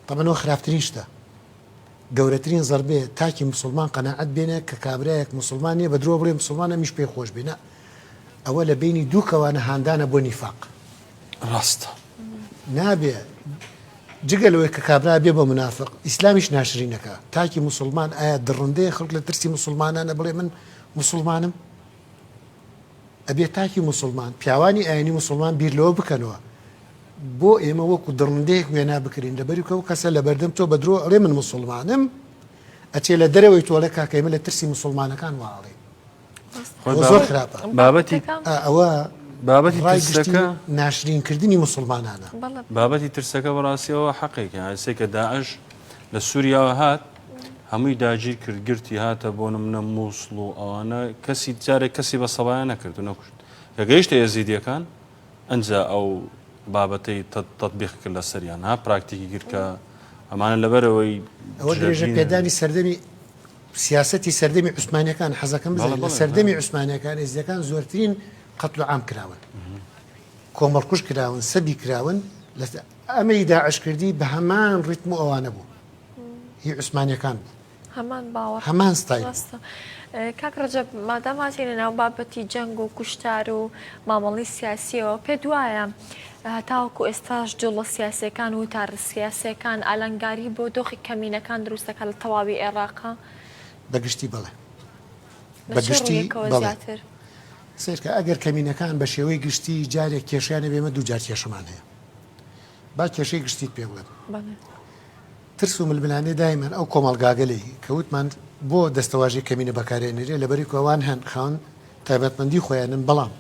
تەبەن ئەوە خراپترین شتە گەورەترین زەربەیە تاکی موسوڵمان قەناعەت بێنێ کە کابرایەک موسوڵمان نییە بە درۆ بڵێ موسوڵمان ئەمیش پێی خۆش بێ نا ئەوە لە بینی دوو کەوانە هاندانە بۆ نیفاق
ڕاستە
نابێ جگە لەوەی کە کابرا بێ بە منافق ئیسلامیش ناشرینەکە تاکی موسڵمان ئایا دڕندەیە خەڵک لە ترسی موسڵمانانە بڵێ من موسڵمانم ئەبێ تاکی موسڵمان پیاوانی ئاینی موسڵمان بیر لەوە بکەنەوە بۆ ئێمە وەکو دڕندەیەک وێنا بکرین لەبەری کە و کەسە لە بەردەم تۆ بە درۆ ئەڵێ من موسڵمانم ئەچێ لە دەرەوەی تۆڵێ کاکە ئێمە لە ترسی موسڵمانەکان وا ئەڵێ زۆر خراپە
بابەتی
ئەوە.
بابەتی
ڕای گشتی
ترسەکە
ناشرینکردنی موسڵمانانە.
بەڵێ.
بابەتی ترسەکە بەڕاستی ئەوە حەقێکە ئێستا کە داعش لە سووریاوە هات هەمووی داگیر کرد گرتی هاتە بۆ نمونە مووسڵ و ئەوانە کەسی جارێک کەسی بە سەبایە نەکرد و نەکوشت کە گەیشتە ئێزیدیەکان ئەنجا ئەو بابەتەی تەتبیق کرد لەسەریان ها پراکتیکی کرد کە ئەمانە لەبەرەوەی
ئەوە درێژە پێدانی سەردەمی سیاسەتی سەردەمی عوسمانیەکان حەزەکەم بزانین لە سەردەمی عوسمانیەکان ئێزدیەکان زۆرترین قەتل و عام کراون کۆمەڵکوژ کراون سەبی کراون ئەمەی داعش کردی بە هەمان ڕیتم و ئەوانە بوو هی عوسمانیەکان بوو
هەمان باوەڕ
هەمان ستایل بوو.
ڕاستە کاک ڕەجەب مادام هاتینە ناو بابەتی جەنگ و کوشتار و مامەڵەی سیاسیەوە پێت وایە هەتاوەکو ئێستاش جوڵە سیاسیەکان و وتارە سیاسیەکان ئالنگاری بۆ دۆخی کەمینەکان دروست دەکات لە تەواوی عێراقا؟
بە گشتی بەڵێ.
لە
بە
چ
گشتی
ڕوویەکەوە
بەڵێ.
زیاتر؟
سەیرکە ئەگەر کەمینەکان بە شێوەی گشتی جارێک کێشەیان هەبێ ئێمە دووجار کێشەمان هەیە. با کێشەی گشتیت پێ بڵێم.
بەڵێ.
ترس و ململانێ دایمەن ئەو کۆمەڵگاگەلەی کە وتمان بۆ دەستەواژەی کەمینە بەکارئەنرێ لەبەرئ کو ئەوان هەن خاوەن تایبەتمەندی خۆیانن بەڵام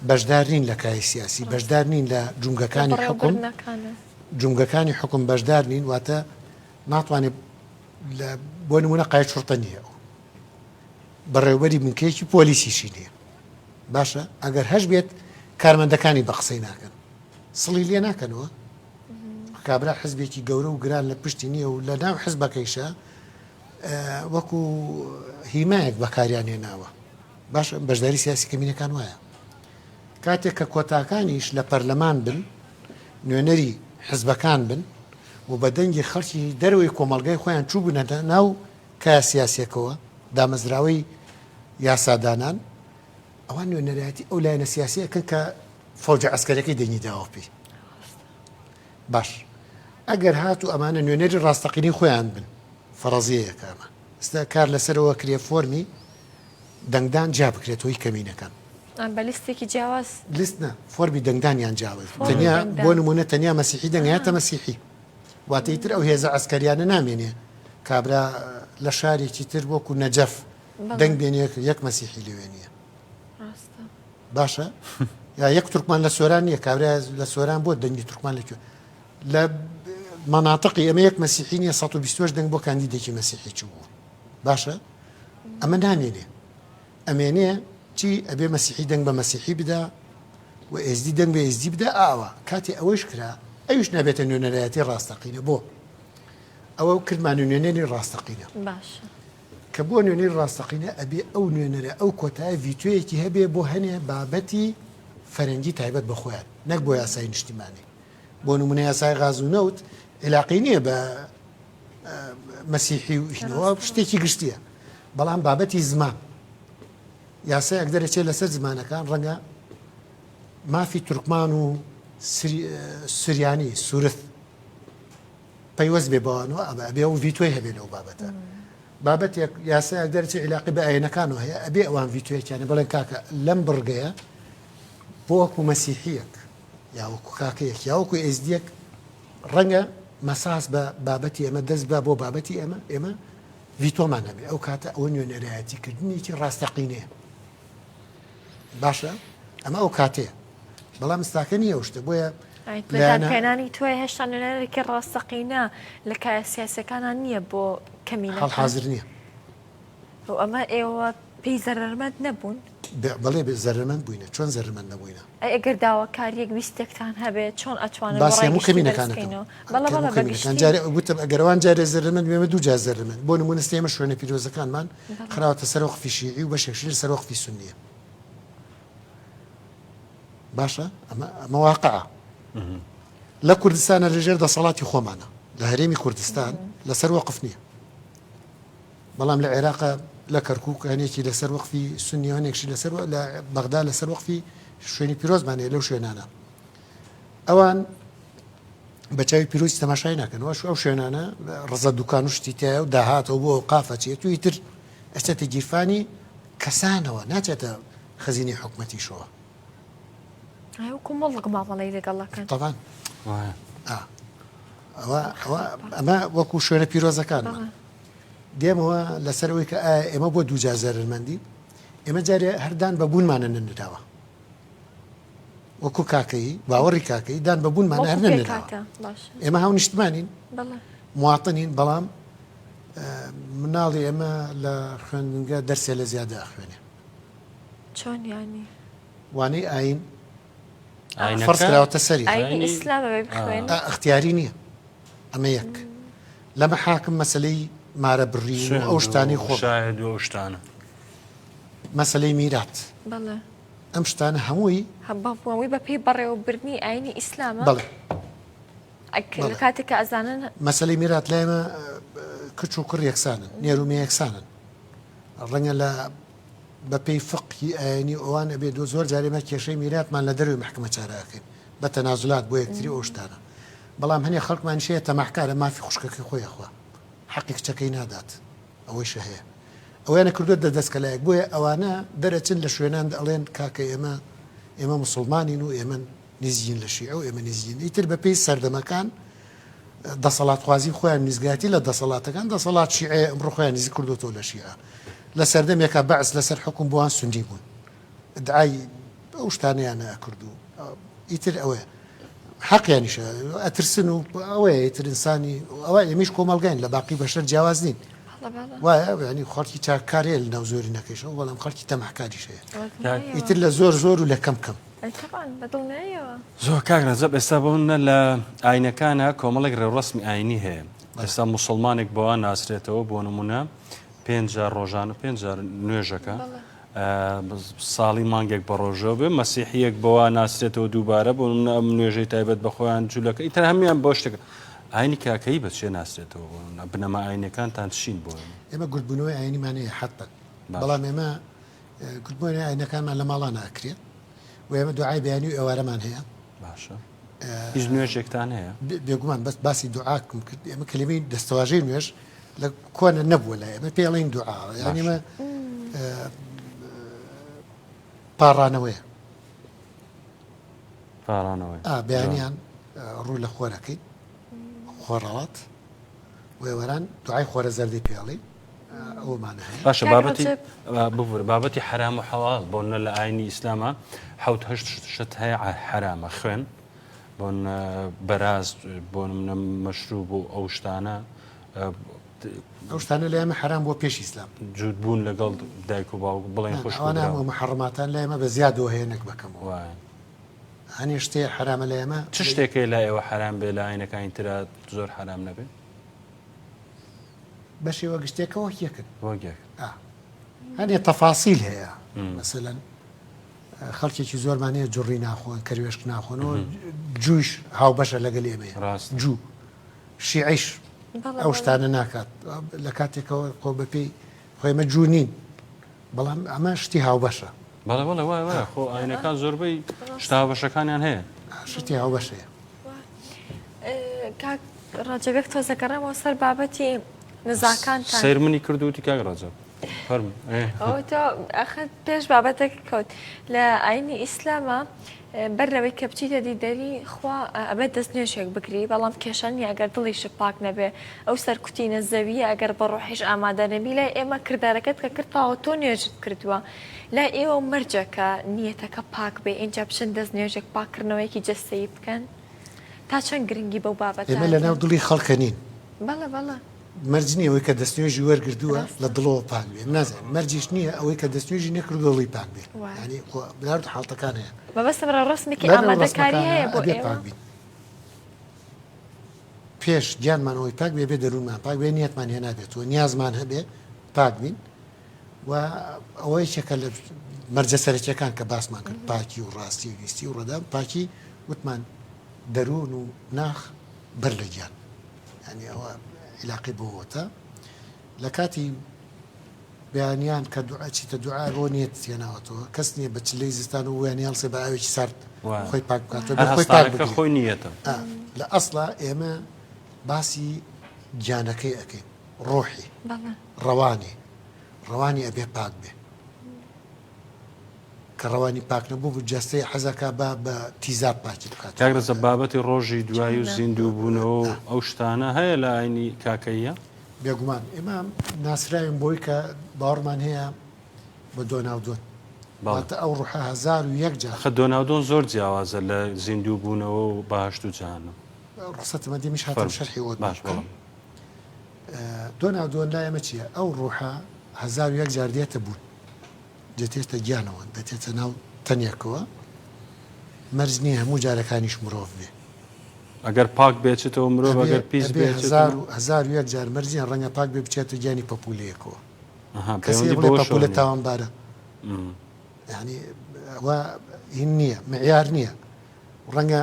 بەشدار نین لە کایەی سیاسی بەشدار نین لە
لە
جومگەکانی حوکم
بەڕێوەبردنەکانە.
جومگەکانی حوکم بەشدار نین واتە ناتوانێ لە بۆ نمونە قاید شوڕتە نییە ئەو بەڕێوبەری بنکەیەکی پۆلیسیشی نییە باشە ئەگەر هەش بێت کارمەندەکانی بە قسەی ناکەن سڵی لێ ناکەنەوە کابرا حزبێکی گەورە و گران لە پشتی نییە و لە ناو حزبەکەیشە وەکو هیمایەک بەکاریان هێناوە باش بەشداری سیاسی کەمینەکان وایە کاتێک کە کۆتاکانیش لە پەرلەمان بن نوێنەری حزبەکان بن و بە دەنگی خەڵکی دەرەوەی کۆمەڵگای خۆیان چوو بنەتە ناو کایە سیاسیەکەوە دامەزراوەی یاسادانان ئەوان نوێنەرایەتی ئەو لایەنە سیاسیەکەن کە فەوجە عەسکەرەکەی دەنگی داوە پێی باش ئەگەر هاتوو ئەمانە نوێنەری ڕاستەقینەی خۆیان بن فەڕەزیەیەکە ئەمە ئێستا کار لەسەرەوە کرێ فۆرمی دەنگدان جیا بکرێتەوە هی کەمینەکان
بە لیستێکی جیاواز
لیست نا فۆرمی دەنگدانیان جیاواز تەنیا بۆ نمونە تەنیا مەسیحی دەنگاتە مەسیحی واتە ئیتر ئەو هێزە عەسکەریانە نامێنێ کابرا لە شارێکی تر وەکو نەجەف دەنگ بێنێ یەک مەسیحی لەوێ نییە باشە یا یەک تورکمان لە سۆران نییە کابرا لە سۆران بۆ دەنگی تورکمان لە کوێ لە مەناتقی ئەمە یەک مەسیحی نییە 128 دەنگ بۆ کاندیدێکی مەسیحی چوو بوو باشە ئەمە نامێنێ ئەمێنێ چی ئەبێ مەسیحی دەنگ بە مەسیحی بدا و ئێزدی دەنگ بە ئێزدی بدا ئاوا کاتێ ئەوەیش کرا ئەویش نابێتە نوێنەرایەتی ڕاستەقینە بۆ ئەوە کردمان نوێنەری ڕاستەقینە
باشە
کە بۆ نوێنەری ڕاستەقینە ئەبێ ئەو نوێنەرە ئەو کۆتایە ڤیتۆیەکی هەبێ بۆ هەنێ بابەتی فەرەنگی تایبەت بە خۆیان نەک بۆ یاسای نیشتیمانی بۆ نمونە یاسای غاز و نەوت عیلاقەی نییە بە مەسیحی و هینەوە شتێکی گشتیە بەڵام بابەتی زمان یاسایەک دەرەچێت لەسەر زمانەکان ڕەنگە مافی تورکمان و سریانی سورث پەیوەست بێ بەوانەوە ئەمە ئەبێ ئەو ڤیتۆی هەبێ لەو بابەتە بابەتێک یاسایەک دەرچێ عیلاقی بە ئاینەکانەوە هەیە ئەبێ ئەوان ڤیتۆیەکیانە بڵێن کاکە لەم بڕگەیە بۆ وەکو مەسیحیەک یا وەکو کاکەیەک یا وەکو ئێزدیەک ڕەنگە مەساس بە بابەتی ئێمە دەست بە بۆ بابەتی ئێمە ئێمە ڤیتۆمان هەبێ ئەو کاتە ئەوە نوێنەرایەتیکردنێکی ڕاستەقینەیە باشە ئەمە ئەو کاتەیە بەڵام ئستاکە نییە ئەو شتە بۆیە
پێنانی تۆی هێشتا نوێنەرێکی ڕاستەقینە لە کایە سیاسەکانان نییە بۆ کەمینە
حاڵ حاضر نییە
و ئەمە ئێوە پێی زەرەرمەند نەبوون؟
بەڵێ زەرەرمەند بووینە چۆن زەرەرمەند نەبووینە؟
ئەی ئەگەر داواکاریەک ویستێکتان هەبێت چۆن ئەتوانن
باسی هەموو کەمینەکانەکەم
بەڵێ بەڵێ بە گشتی
جارێ وتم ئەگەر ئەوان جارێ زەرەرمەند بێمە دوو جار زەرەرمەند بۆ نموونە ئێمە شوێنە پیرۆزەکانمان خراوەتە سەر وەقفی شیعی و بەشێکشی لەسەر وەقفی سوننیە باشە ئەمە ئەمە واقعە لە کوردستانە لەژێر دەسەڵاتی خۆمانە لە هەرێمی کوردستان لەسەر وەقف نییە بەڵام لە عێراق لە کەرکک هەنێکی لەسەر وەقفی سنی هەنێکشی لەسەر لە بەغدا لەسەر وەقفی شوێنی پیرۆزمان هەیە لەو شوێنانە ئەوان بە چاوی پیرۆزی تەماشای ناکەن وەش ئەو شوێنانە ڕزە دوکان و شتی تایە و داهاتەوە بۆ قافە چێت و ئیتر ئەچێتە گیرفانی کەسانەوە ناچێتە خەزینەی حکومەتیشەوە.
ئای وەکو مەڵک مامەڵەی لەگەڵ ئەکەن.
تەبان ئەوە ئەوە ئەمە وەکو شوێنە پیرۆزەکانمان دێمەوە لەسەر ئەوەی کە ئایا ئێمە بۆ دووجار زەرەرمەندین ئێمە جارێ هەردان بە بوونمانە نەنراوە. وەکو کاکەیی، باوەڕی کاکەیی، دان بە بوونمانا
وەکو
هەر نەنراوە.
پێکهاتە، باشە.
ئێمە هاونیشتمانین،
بەڵێ.
مواطنین، بەڵام مناڵی ئێمە لە خوێندنگە دەرسێ لە زیادە ئەخوێنێ.
چۆن یانی؟
وانەی ئایین
ئاینەکە؟
فەرز کراوەتە سەری.
ئایینی
ئاینی
ئیسلام ئەبێ بخوێنێ؟
ئا، ئیختیاری نییە. ئەمە یەک. لە مەحاکم مەسەلەی مارە بڕین و ئەو
سوێند
شتانەی
و
خۆمان.
شاهێد و ئەو شتانە.
مەسەلەی میرات.
بەڵێ.
ئەم شتانە هەمووی.
هەمووی بە پێی بەڕێوەبردنی ئایینی ئیسلامە؟
بەڵێ.
لە کاتێک کە ئەزانن.
مەسەلەی میرات لای ئێمە کچ و کوڕ یەکسانن، نێر و مێ یەکسانن. ڕەنگە لە بە پێی فقهی ئایینی ئەوان ئەبێ دۆ زۆر جار ئێمە کێشەی میراتمان لە دەرەوەی مەحکەمە چارە ئەکەین بە تەنازولات بۆ یەکتری و ئەو شتانە. بەڵام هەنێ خەڵکمانیش هەیە تەماحکارە مافی خوشکەکەی خۆی ئەخوا حەقی کچەکەی نادات. ئەوەیشە هەیە ئەویانە کردووە دە دەستکەلایەک بۆیە ئەوانە دەرەچن لە شوێنان ئەڵێن کاکە ئێمە ئێمە موسڵمانین و ئێمە نزیکین لە شیعە و ئێمە نزیکین ئیتر بەپێی سەردەمەکان دەسەڵاتخوازی خۆیان نزگاتی لە دەسەڵاتەکان دەسەڵات شیعەیە ئەمڕۆ خۆیان نزیک کردوەوە لە شیعە لە سەردەمێکا بەعس لەسەر حکوم بووان سونی بوون ئیدعای ئەو شتانەیان ئەکرد و ئیتر ئەوەیە حەقیانیشە ئەترسن و ئەوەیە ئیتر ئینسانی ئەوە ئێمیش کۆمەڵگاین لە باقی بەشەر جیاواز نین وایە ینی خەڵکی چاککار هەیە لە ناو زۆرینەکەیشەوە بەڵام خەڵکی تەماحکاریش هەیە ئیتر لە زۆر زۆر و لە کەم کەم.
زۆر کاک رەجەب ئێستا بۆ نە لە ئاینەکانە کۆمەڵێک ڕێوڕەسمی ئاینی هەیە ئێستا موسڵمانێک بەوە ناسرێتەوە بۆ نمونە پێنج جار ڕۆژانە پێنج جار نوێژەکە ساڵی مانگێک بە ڕۆژەوە بێ مەسیحیەک بەوە ناسرێتەوە دووبارە بۆ نمونە ئەم نوێژەی تایبەت بە خۆیان جولەکە ئیتر هەمیان بۆ شتێک ئاینی کاکەیی بە چێ ناسرێتەوە بۆ نمونە بنەما ئاینەکانتان چین بۆ
ئێمە گردبوونەوەی ئاینیمان هەیە حەتمەن بەڵام ئێمە گردبوونەوەی ئاینەکانمان لە ماڵانە ئەکرێ و ئێمە دوعای بەیانی و ئێوارەمان هەیە.
باشە هیچ نوێژێکتان هەیە؟
بێگومان بەس باسی دوعاکم کرد ئێمە کەلیمەی دەستەواژەی نوێژ لە کۆنە نەبووە لای ئێمە پێڵین دوعا یانی ئێمە پاڕانەوەیە
پاڕانەوەی
بەیانیان ڕوو لە خۆرەکەی خۆڕەڵات وێوەران دوعای خۆرە زەردی پێڵی ئەومانە هەیە
باشە بابەتی ببورە بابەتی حرام و حەڵال بۆ نە لە ئاینی ئیسلامە حوت هەشت شت هەیە حرامە خوێن بۆن بەراز بۆ منە مەشروب و ئەو شتانە
ئەو شتانە لای ئێمە حەرام بووە پێش ئیسلام.
جووت بوون لەگەڵ دایک و باوک بڵێن خوشک و
ئەوانە
برا.
هەموو محەڕەماتان لای ئێمە بە زیادەوە هەیە نەک بە کەمەوە.
وایە.
هەنێ شتێ حەرامە لای ئێمە.
چ شتێک هەیە لای ئێوە حەرام بێ لە ئاینەکانی ترا زۆر حەرام نەبێ؟
بە شێوە گشتیەکە وەک یەکن.
وەک یەکن.
ئا. هەنێ تەفاسیل هەیە. مەسەلەن خەڵکێکی زۆرمان هەیە جوڕی ناخۆن، کەروێشک ناخۆن و جوویش هاوبەشە لەگەل ئێمەیە.
ڕاستە.
جوو. شیعەیش ئەو شتانە ناکات لە کاتێکەوە خۆ بەپێی خۆ ئێمە جوو نین بەڵام ئەمە شتی هاوبەشە.
بەڵێ بەڵێ وایە وایە خۆ ئاینەکان زۆربەی شتە هاوبەشەکانیان هەیە.
شتی هاوبەش هەیە.
کاک ڕەجەب یەک تۆزە گەڕێمەوە سەر بابەتی نزاکانتان.
سەیر منی کرد وتی کاک ڕەجەب فەرموو.
ئەوە تۆ ئەخر پێش بابەتەکە کەوت لە ئاینی ئیسلامە بەر لەوەی کە بچیتە دیدەری خوا ئەبێت دەست نوێژێک بگری بەڵام کێشە نیە ئەگەر دڵیشت پاک نەبێ ئەو سەرکوتینە زەویە ئەگەر بە ڕۆحیش ئامادە نەبی لای ئێمە کردارەکەت کە کرد تەواو تۆ نوێژت کردووە لای ئێوە مەرجە کە نیەتەکە پاک بێ ئینجا بچن دەست نوێژێک پاککردنەوەیەکی جەستەیی بکەن تا چەند گرنگی بەو بابەتە
ئێمە لەناو دڵی خەڵکە نین.
بەڵێ بەڵێ.
مەرج نییە ئەوەی کە دەستنوێژی وەرگردووە لە دڵەوە پاک بێ نازانم مەرجیش نییە ئەوەی کە دەستنوێژی نەکردووە دڵی پاک بێ یانی خۆ لە حاڵتەکان هەیە
مەبەستم ڕێوڕەسمێکی ئامادەکاری هەیە بۆ
ئێوە پاک بین پێش گیانمان ئەوەی پاک بێ بێ دەروونمان پاک بێ نیەتمان هێنابێتەوە نیازمان هەبێ پاک بین و ئەوە یەکێکە لە مەرجە سەرەکیەکان کە باسمان کرد پاکی و ڕاستی و ویستی و ڕەدام پاکی وتمان دەروون و ناخ بەر لە گیان یانی ئەوە عیلاقەی بەوەتە لە کاتی بەیانیان کە دوعا چیتە دوعا بۆ نیەت هێناوەتەوە کەس نییە بە چلەی زستان و ویانی هەڵسێ بە ئاوێکی سارد خۆی پاک بکاتەوە بێ خۆی پاک بگرێ.
خۆی نیەتە
لە ئەسڵا ئێمە باسی گیانەکەی ئەکەین ڕۆحی ڕەوانی ڕەوانی ئەبێ پاک بێ کە ڕەوانی پاک نەبوو بوو جەستەی حەزەکا با بە تیزاب پاکی بکاتەوە.
کاک ڕەزا بابەتی ڕۆژی دوایی و زیندوو بوونەوە و ئەو شتانە هەیە لە ئاینی کاکەییە؟
بێگومان ئێمە ناسراوین بەوەی کە باوەڕمان هەیە بە دۆناودۆن. واتە ئەو ڕوحە 1001 جار.
ئەخە دۆناودۆن زۆر جیاوازە لە زیندوو بوونەوە و بەهەشت و جەهەنم.
ڕوخسەتم ئەدی منیش هاتم شەرحی ئەوەت بۆ بکەم. دۆناودۆن لای ئێمە چییە؟ ئەو ڕوحە 1001 جار دێتە بوون، دێتێتە گیانەوە، دەتێتە ناو تەنێکەوە، مەرج نییە هەموو جارەکانیش مرۆڤ بێ.
ئەگەر پاک بێچێتەوە مرۆڤ ئەگەر پیس
ئەبێ 1001 جار مەرج نییە ڕەنگە پاک بێ بچێتە گیانی پەپوولەیەکەوە. کەسێ بڵێ پەپوولە تاوانبارە یعنی ئەوە هین نییە معیار نییە ڕەنگە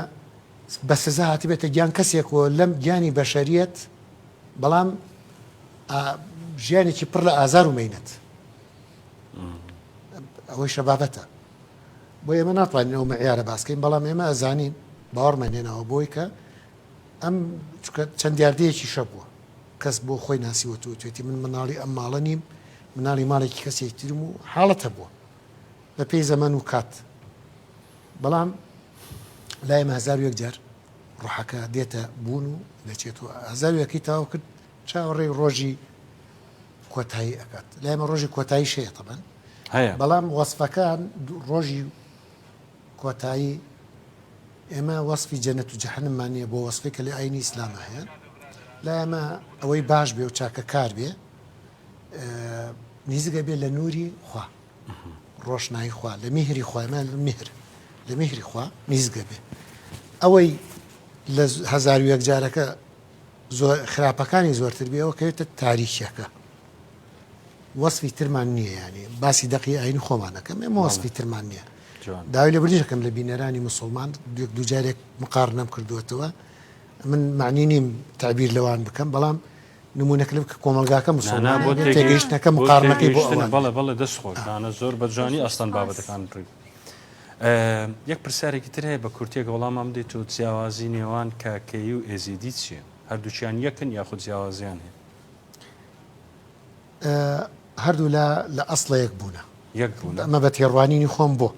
بە سزا هاتبێتە گیان کەسێکەوە لەم گیانی بەشەریەت بەڵام ژیانێکی پڕ لە ئازار و مینەت ئەوەی شەبابەتە بۆ ئێمە ناتوانین ئەو معیارە باسکەین بەڵام ئێمە ئەزانین باوەڕمان هێناوە بۆی کە ئەم چەند دیاردەیەکی شەبووە کەس بۆ خۆی ناسیوەتەوە وتوێتی من مناڵی ئەم ماڵە نیم، مناڵی ماڵێکی کەسێکی ترم و حاڵەت هەبووە بە پێی زەمەن و کات. بەڵام لای ئێمە 1001 جار ڕۆحەکە دێتە بوون و دەچێتەوە. هەزار و یەکەی تەواو کرد چاوەڕێی ڕۆژی کۆتایی ئەکات. لای ئێمە ڕۆژی کۆتاییش هەیە تەبەن.
هەیە.
بەڵام وەسفەکان ڕۆژی کۆتایی ئێمە وەسفی جەنەت و جەهەنممان نیە بۆ وەسفی کە لە ئاینی ئیسلامە هەیە لای ئێمە ئەوەی باش بێ و چاکە کار بێ نیزگە بێ لە نوری خوا ڕۆشنایی خوا لە میهری خوا ئێمە لە میهر لە میهری خوا نیزگە بێ ئەوەی لە 1001 جارەکە زۆر خراپەکانی زۆرتر بێ ئەوە کەوێتە تاریکیەکە وەسفی ترمان نییە یانی باسی دەقی ئاینی خۆمان ئەکەم ئێمە وەسفی ترمان نییە داوای لێبوردنیش ئەکەم لە بینەرانی مسوڵمان دوێک دووجارێک مقارنەم کردووەتەوە من معنی نیم تعبیر لەوان بکەم بەڵام نمونەکە لە کە کۆمەڵگاکە مسوڵمان
بۆ
تێگەیشتنەکە مقارنەکەی بۆ ئەوان
بەڵێ بەڵێ دەست خۆش نانە زۆر بە جوانی ئەسڵەن بابەتەکان ڕووی یەک پرسیارێکی تر هەیە بە کورتێک وەڵامم دێت و جیاوازی نێوان کاکەیی و ئێزیدی چییە هەردووکیان یەکن یاخود جیاوازیان هەیە
هەردوولا لە ئەسڵە یەک بوونە.
یەک بوونە.
ئەمە بە تێڕوانینی خۆم بۆ.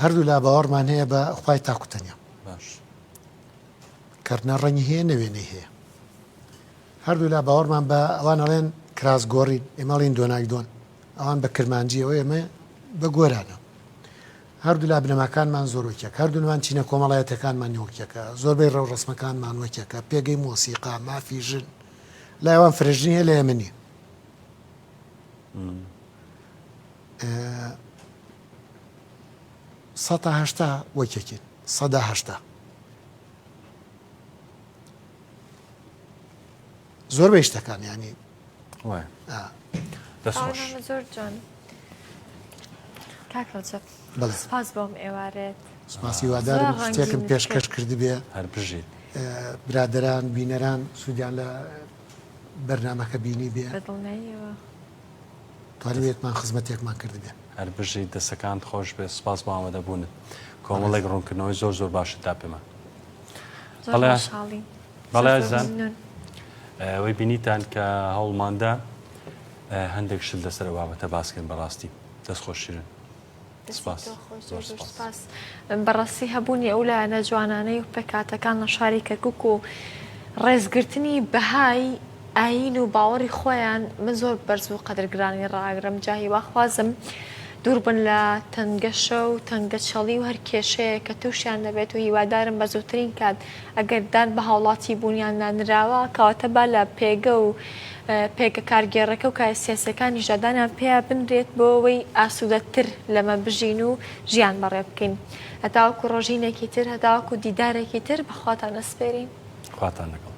هەردوولا باوەڕمان هەیە بە خوای تاک و تەنیا.
باش.
کەرنە ڕەنگی هەیە نەوێنەی هەیە. هەردوولا باوەڕمان بە ئەوان ئەڵێن کراس گۆڕین ئێمە ئەڵێن دۆنای دۆن ئەوان بە کرمانجیەوە ئێمە بە گۆرانە. هەردوولا بنەماکانمان زۆر وەکیەکە، هەردوولمان چینە کۆمەڵایەتیەکانمان وەکیەکە، زۆربەی ڕێوڕەسمەکانمان وەکیەکە، پێگەی مۆسیقا، مافی ژن، لای ئەوان فرەژنی هەیە لای ئێمە نییە. سەتا هەشتا وەکیەکین، سەدا هەشتا. زۆربەی شتەکان یانی.
وایە. دەست خۆش.
زۆر جوان. کاک ڕەجەب
بەڵێ.
سپاس بۆم ئێوارێت.
سپاس هیوادارم
زۆر
شتێکم
ڕەنگینت
پێشکەش
کرد.
کردبێ.
هەر بژیت.
برادەران بینەران سوودیان لە بەرنامەکە بینیبێ.
بە دڵنیاییەوە.
توانیبێتمان خزمەتێکمان کردبێ.
هەر بژیت دەسەکانت خۆش بێت سپاس بۆ ئامادەبوونت کۆمەڵێک ڕوونکردنەوەی زۆر زۆر باشت دا پێمان.
زۆر
بەڵێ
خۆشحاڵین.
بەڵێ
زۆر زۆر
ئازیزان
مەمنون.
ئەوەی بینیتان کە هەوڵماندا هەندێک شت لەسەر ئەو بابەتە باس کەین بەڕاستی دەست خۆش شیرن سپاس زۆر سپاس.
بەڕاستی هەبوونی ئەو لایەنە جوانانەی و پێکهاتەکان لە شاری کەرکوک و ڕێزگرتنی بەهای ئایین و باوەڕی خۆیان من زۆر بەرز و قەدرگرانی ڕائەگرم جا هیواخوازم دوور بن لە تەنگەشە و تەنگەچەڵی و هەر کێشەیەک کە تووشیان دەبێت و هیوادارم بە زووترین کات ئەگەر دان بە هاوڵاتی بوونیاندا نراوە کەواتە با لە پێگە و پێگە کارگێڕەکە و کایە سیاسیەکانیشدا دانیان پیا بنرێت بۆ ئەوەی ئاسوودەتر لەمە بژین و ژیان بەڕێ بکەین. هەتاوەکو ڕۆژینێکی تر، هەتاوەکو دیدارێکی تر بە خواتان ئەسپێرین.
خواتان لەگەڵ.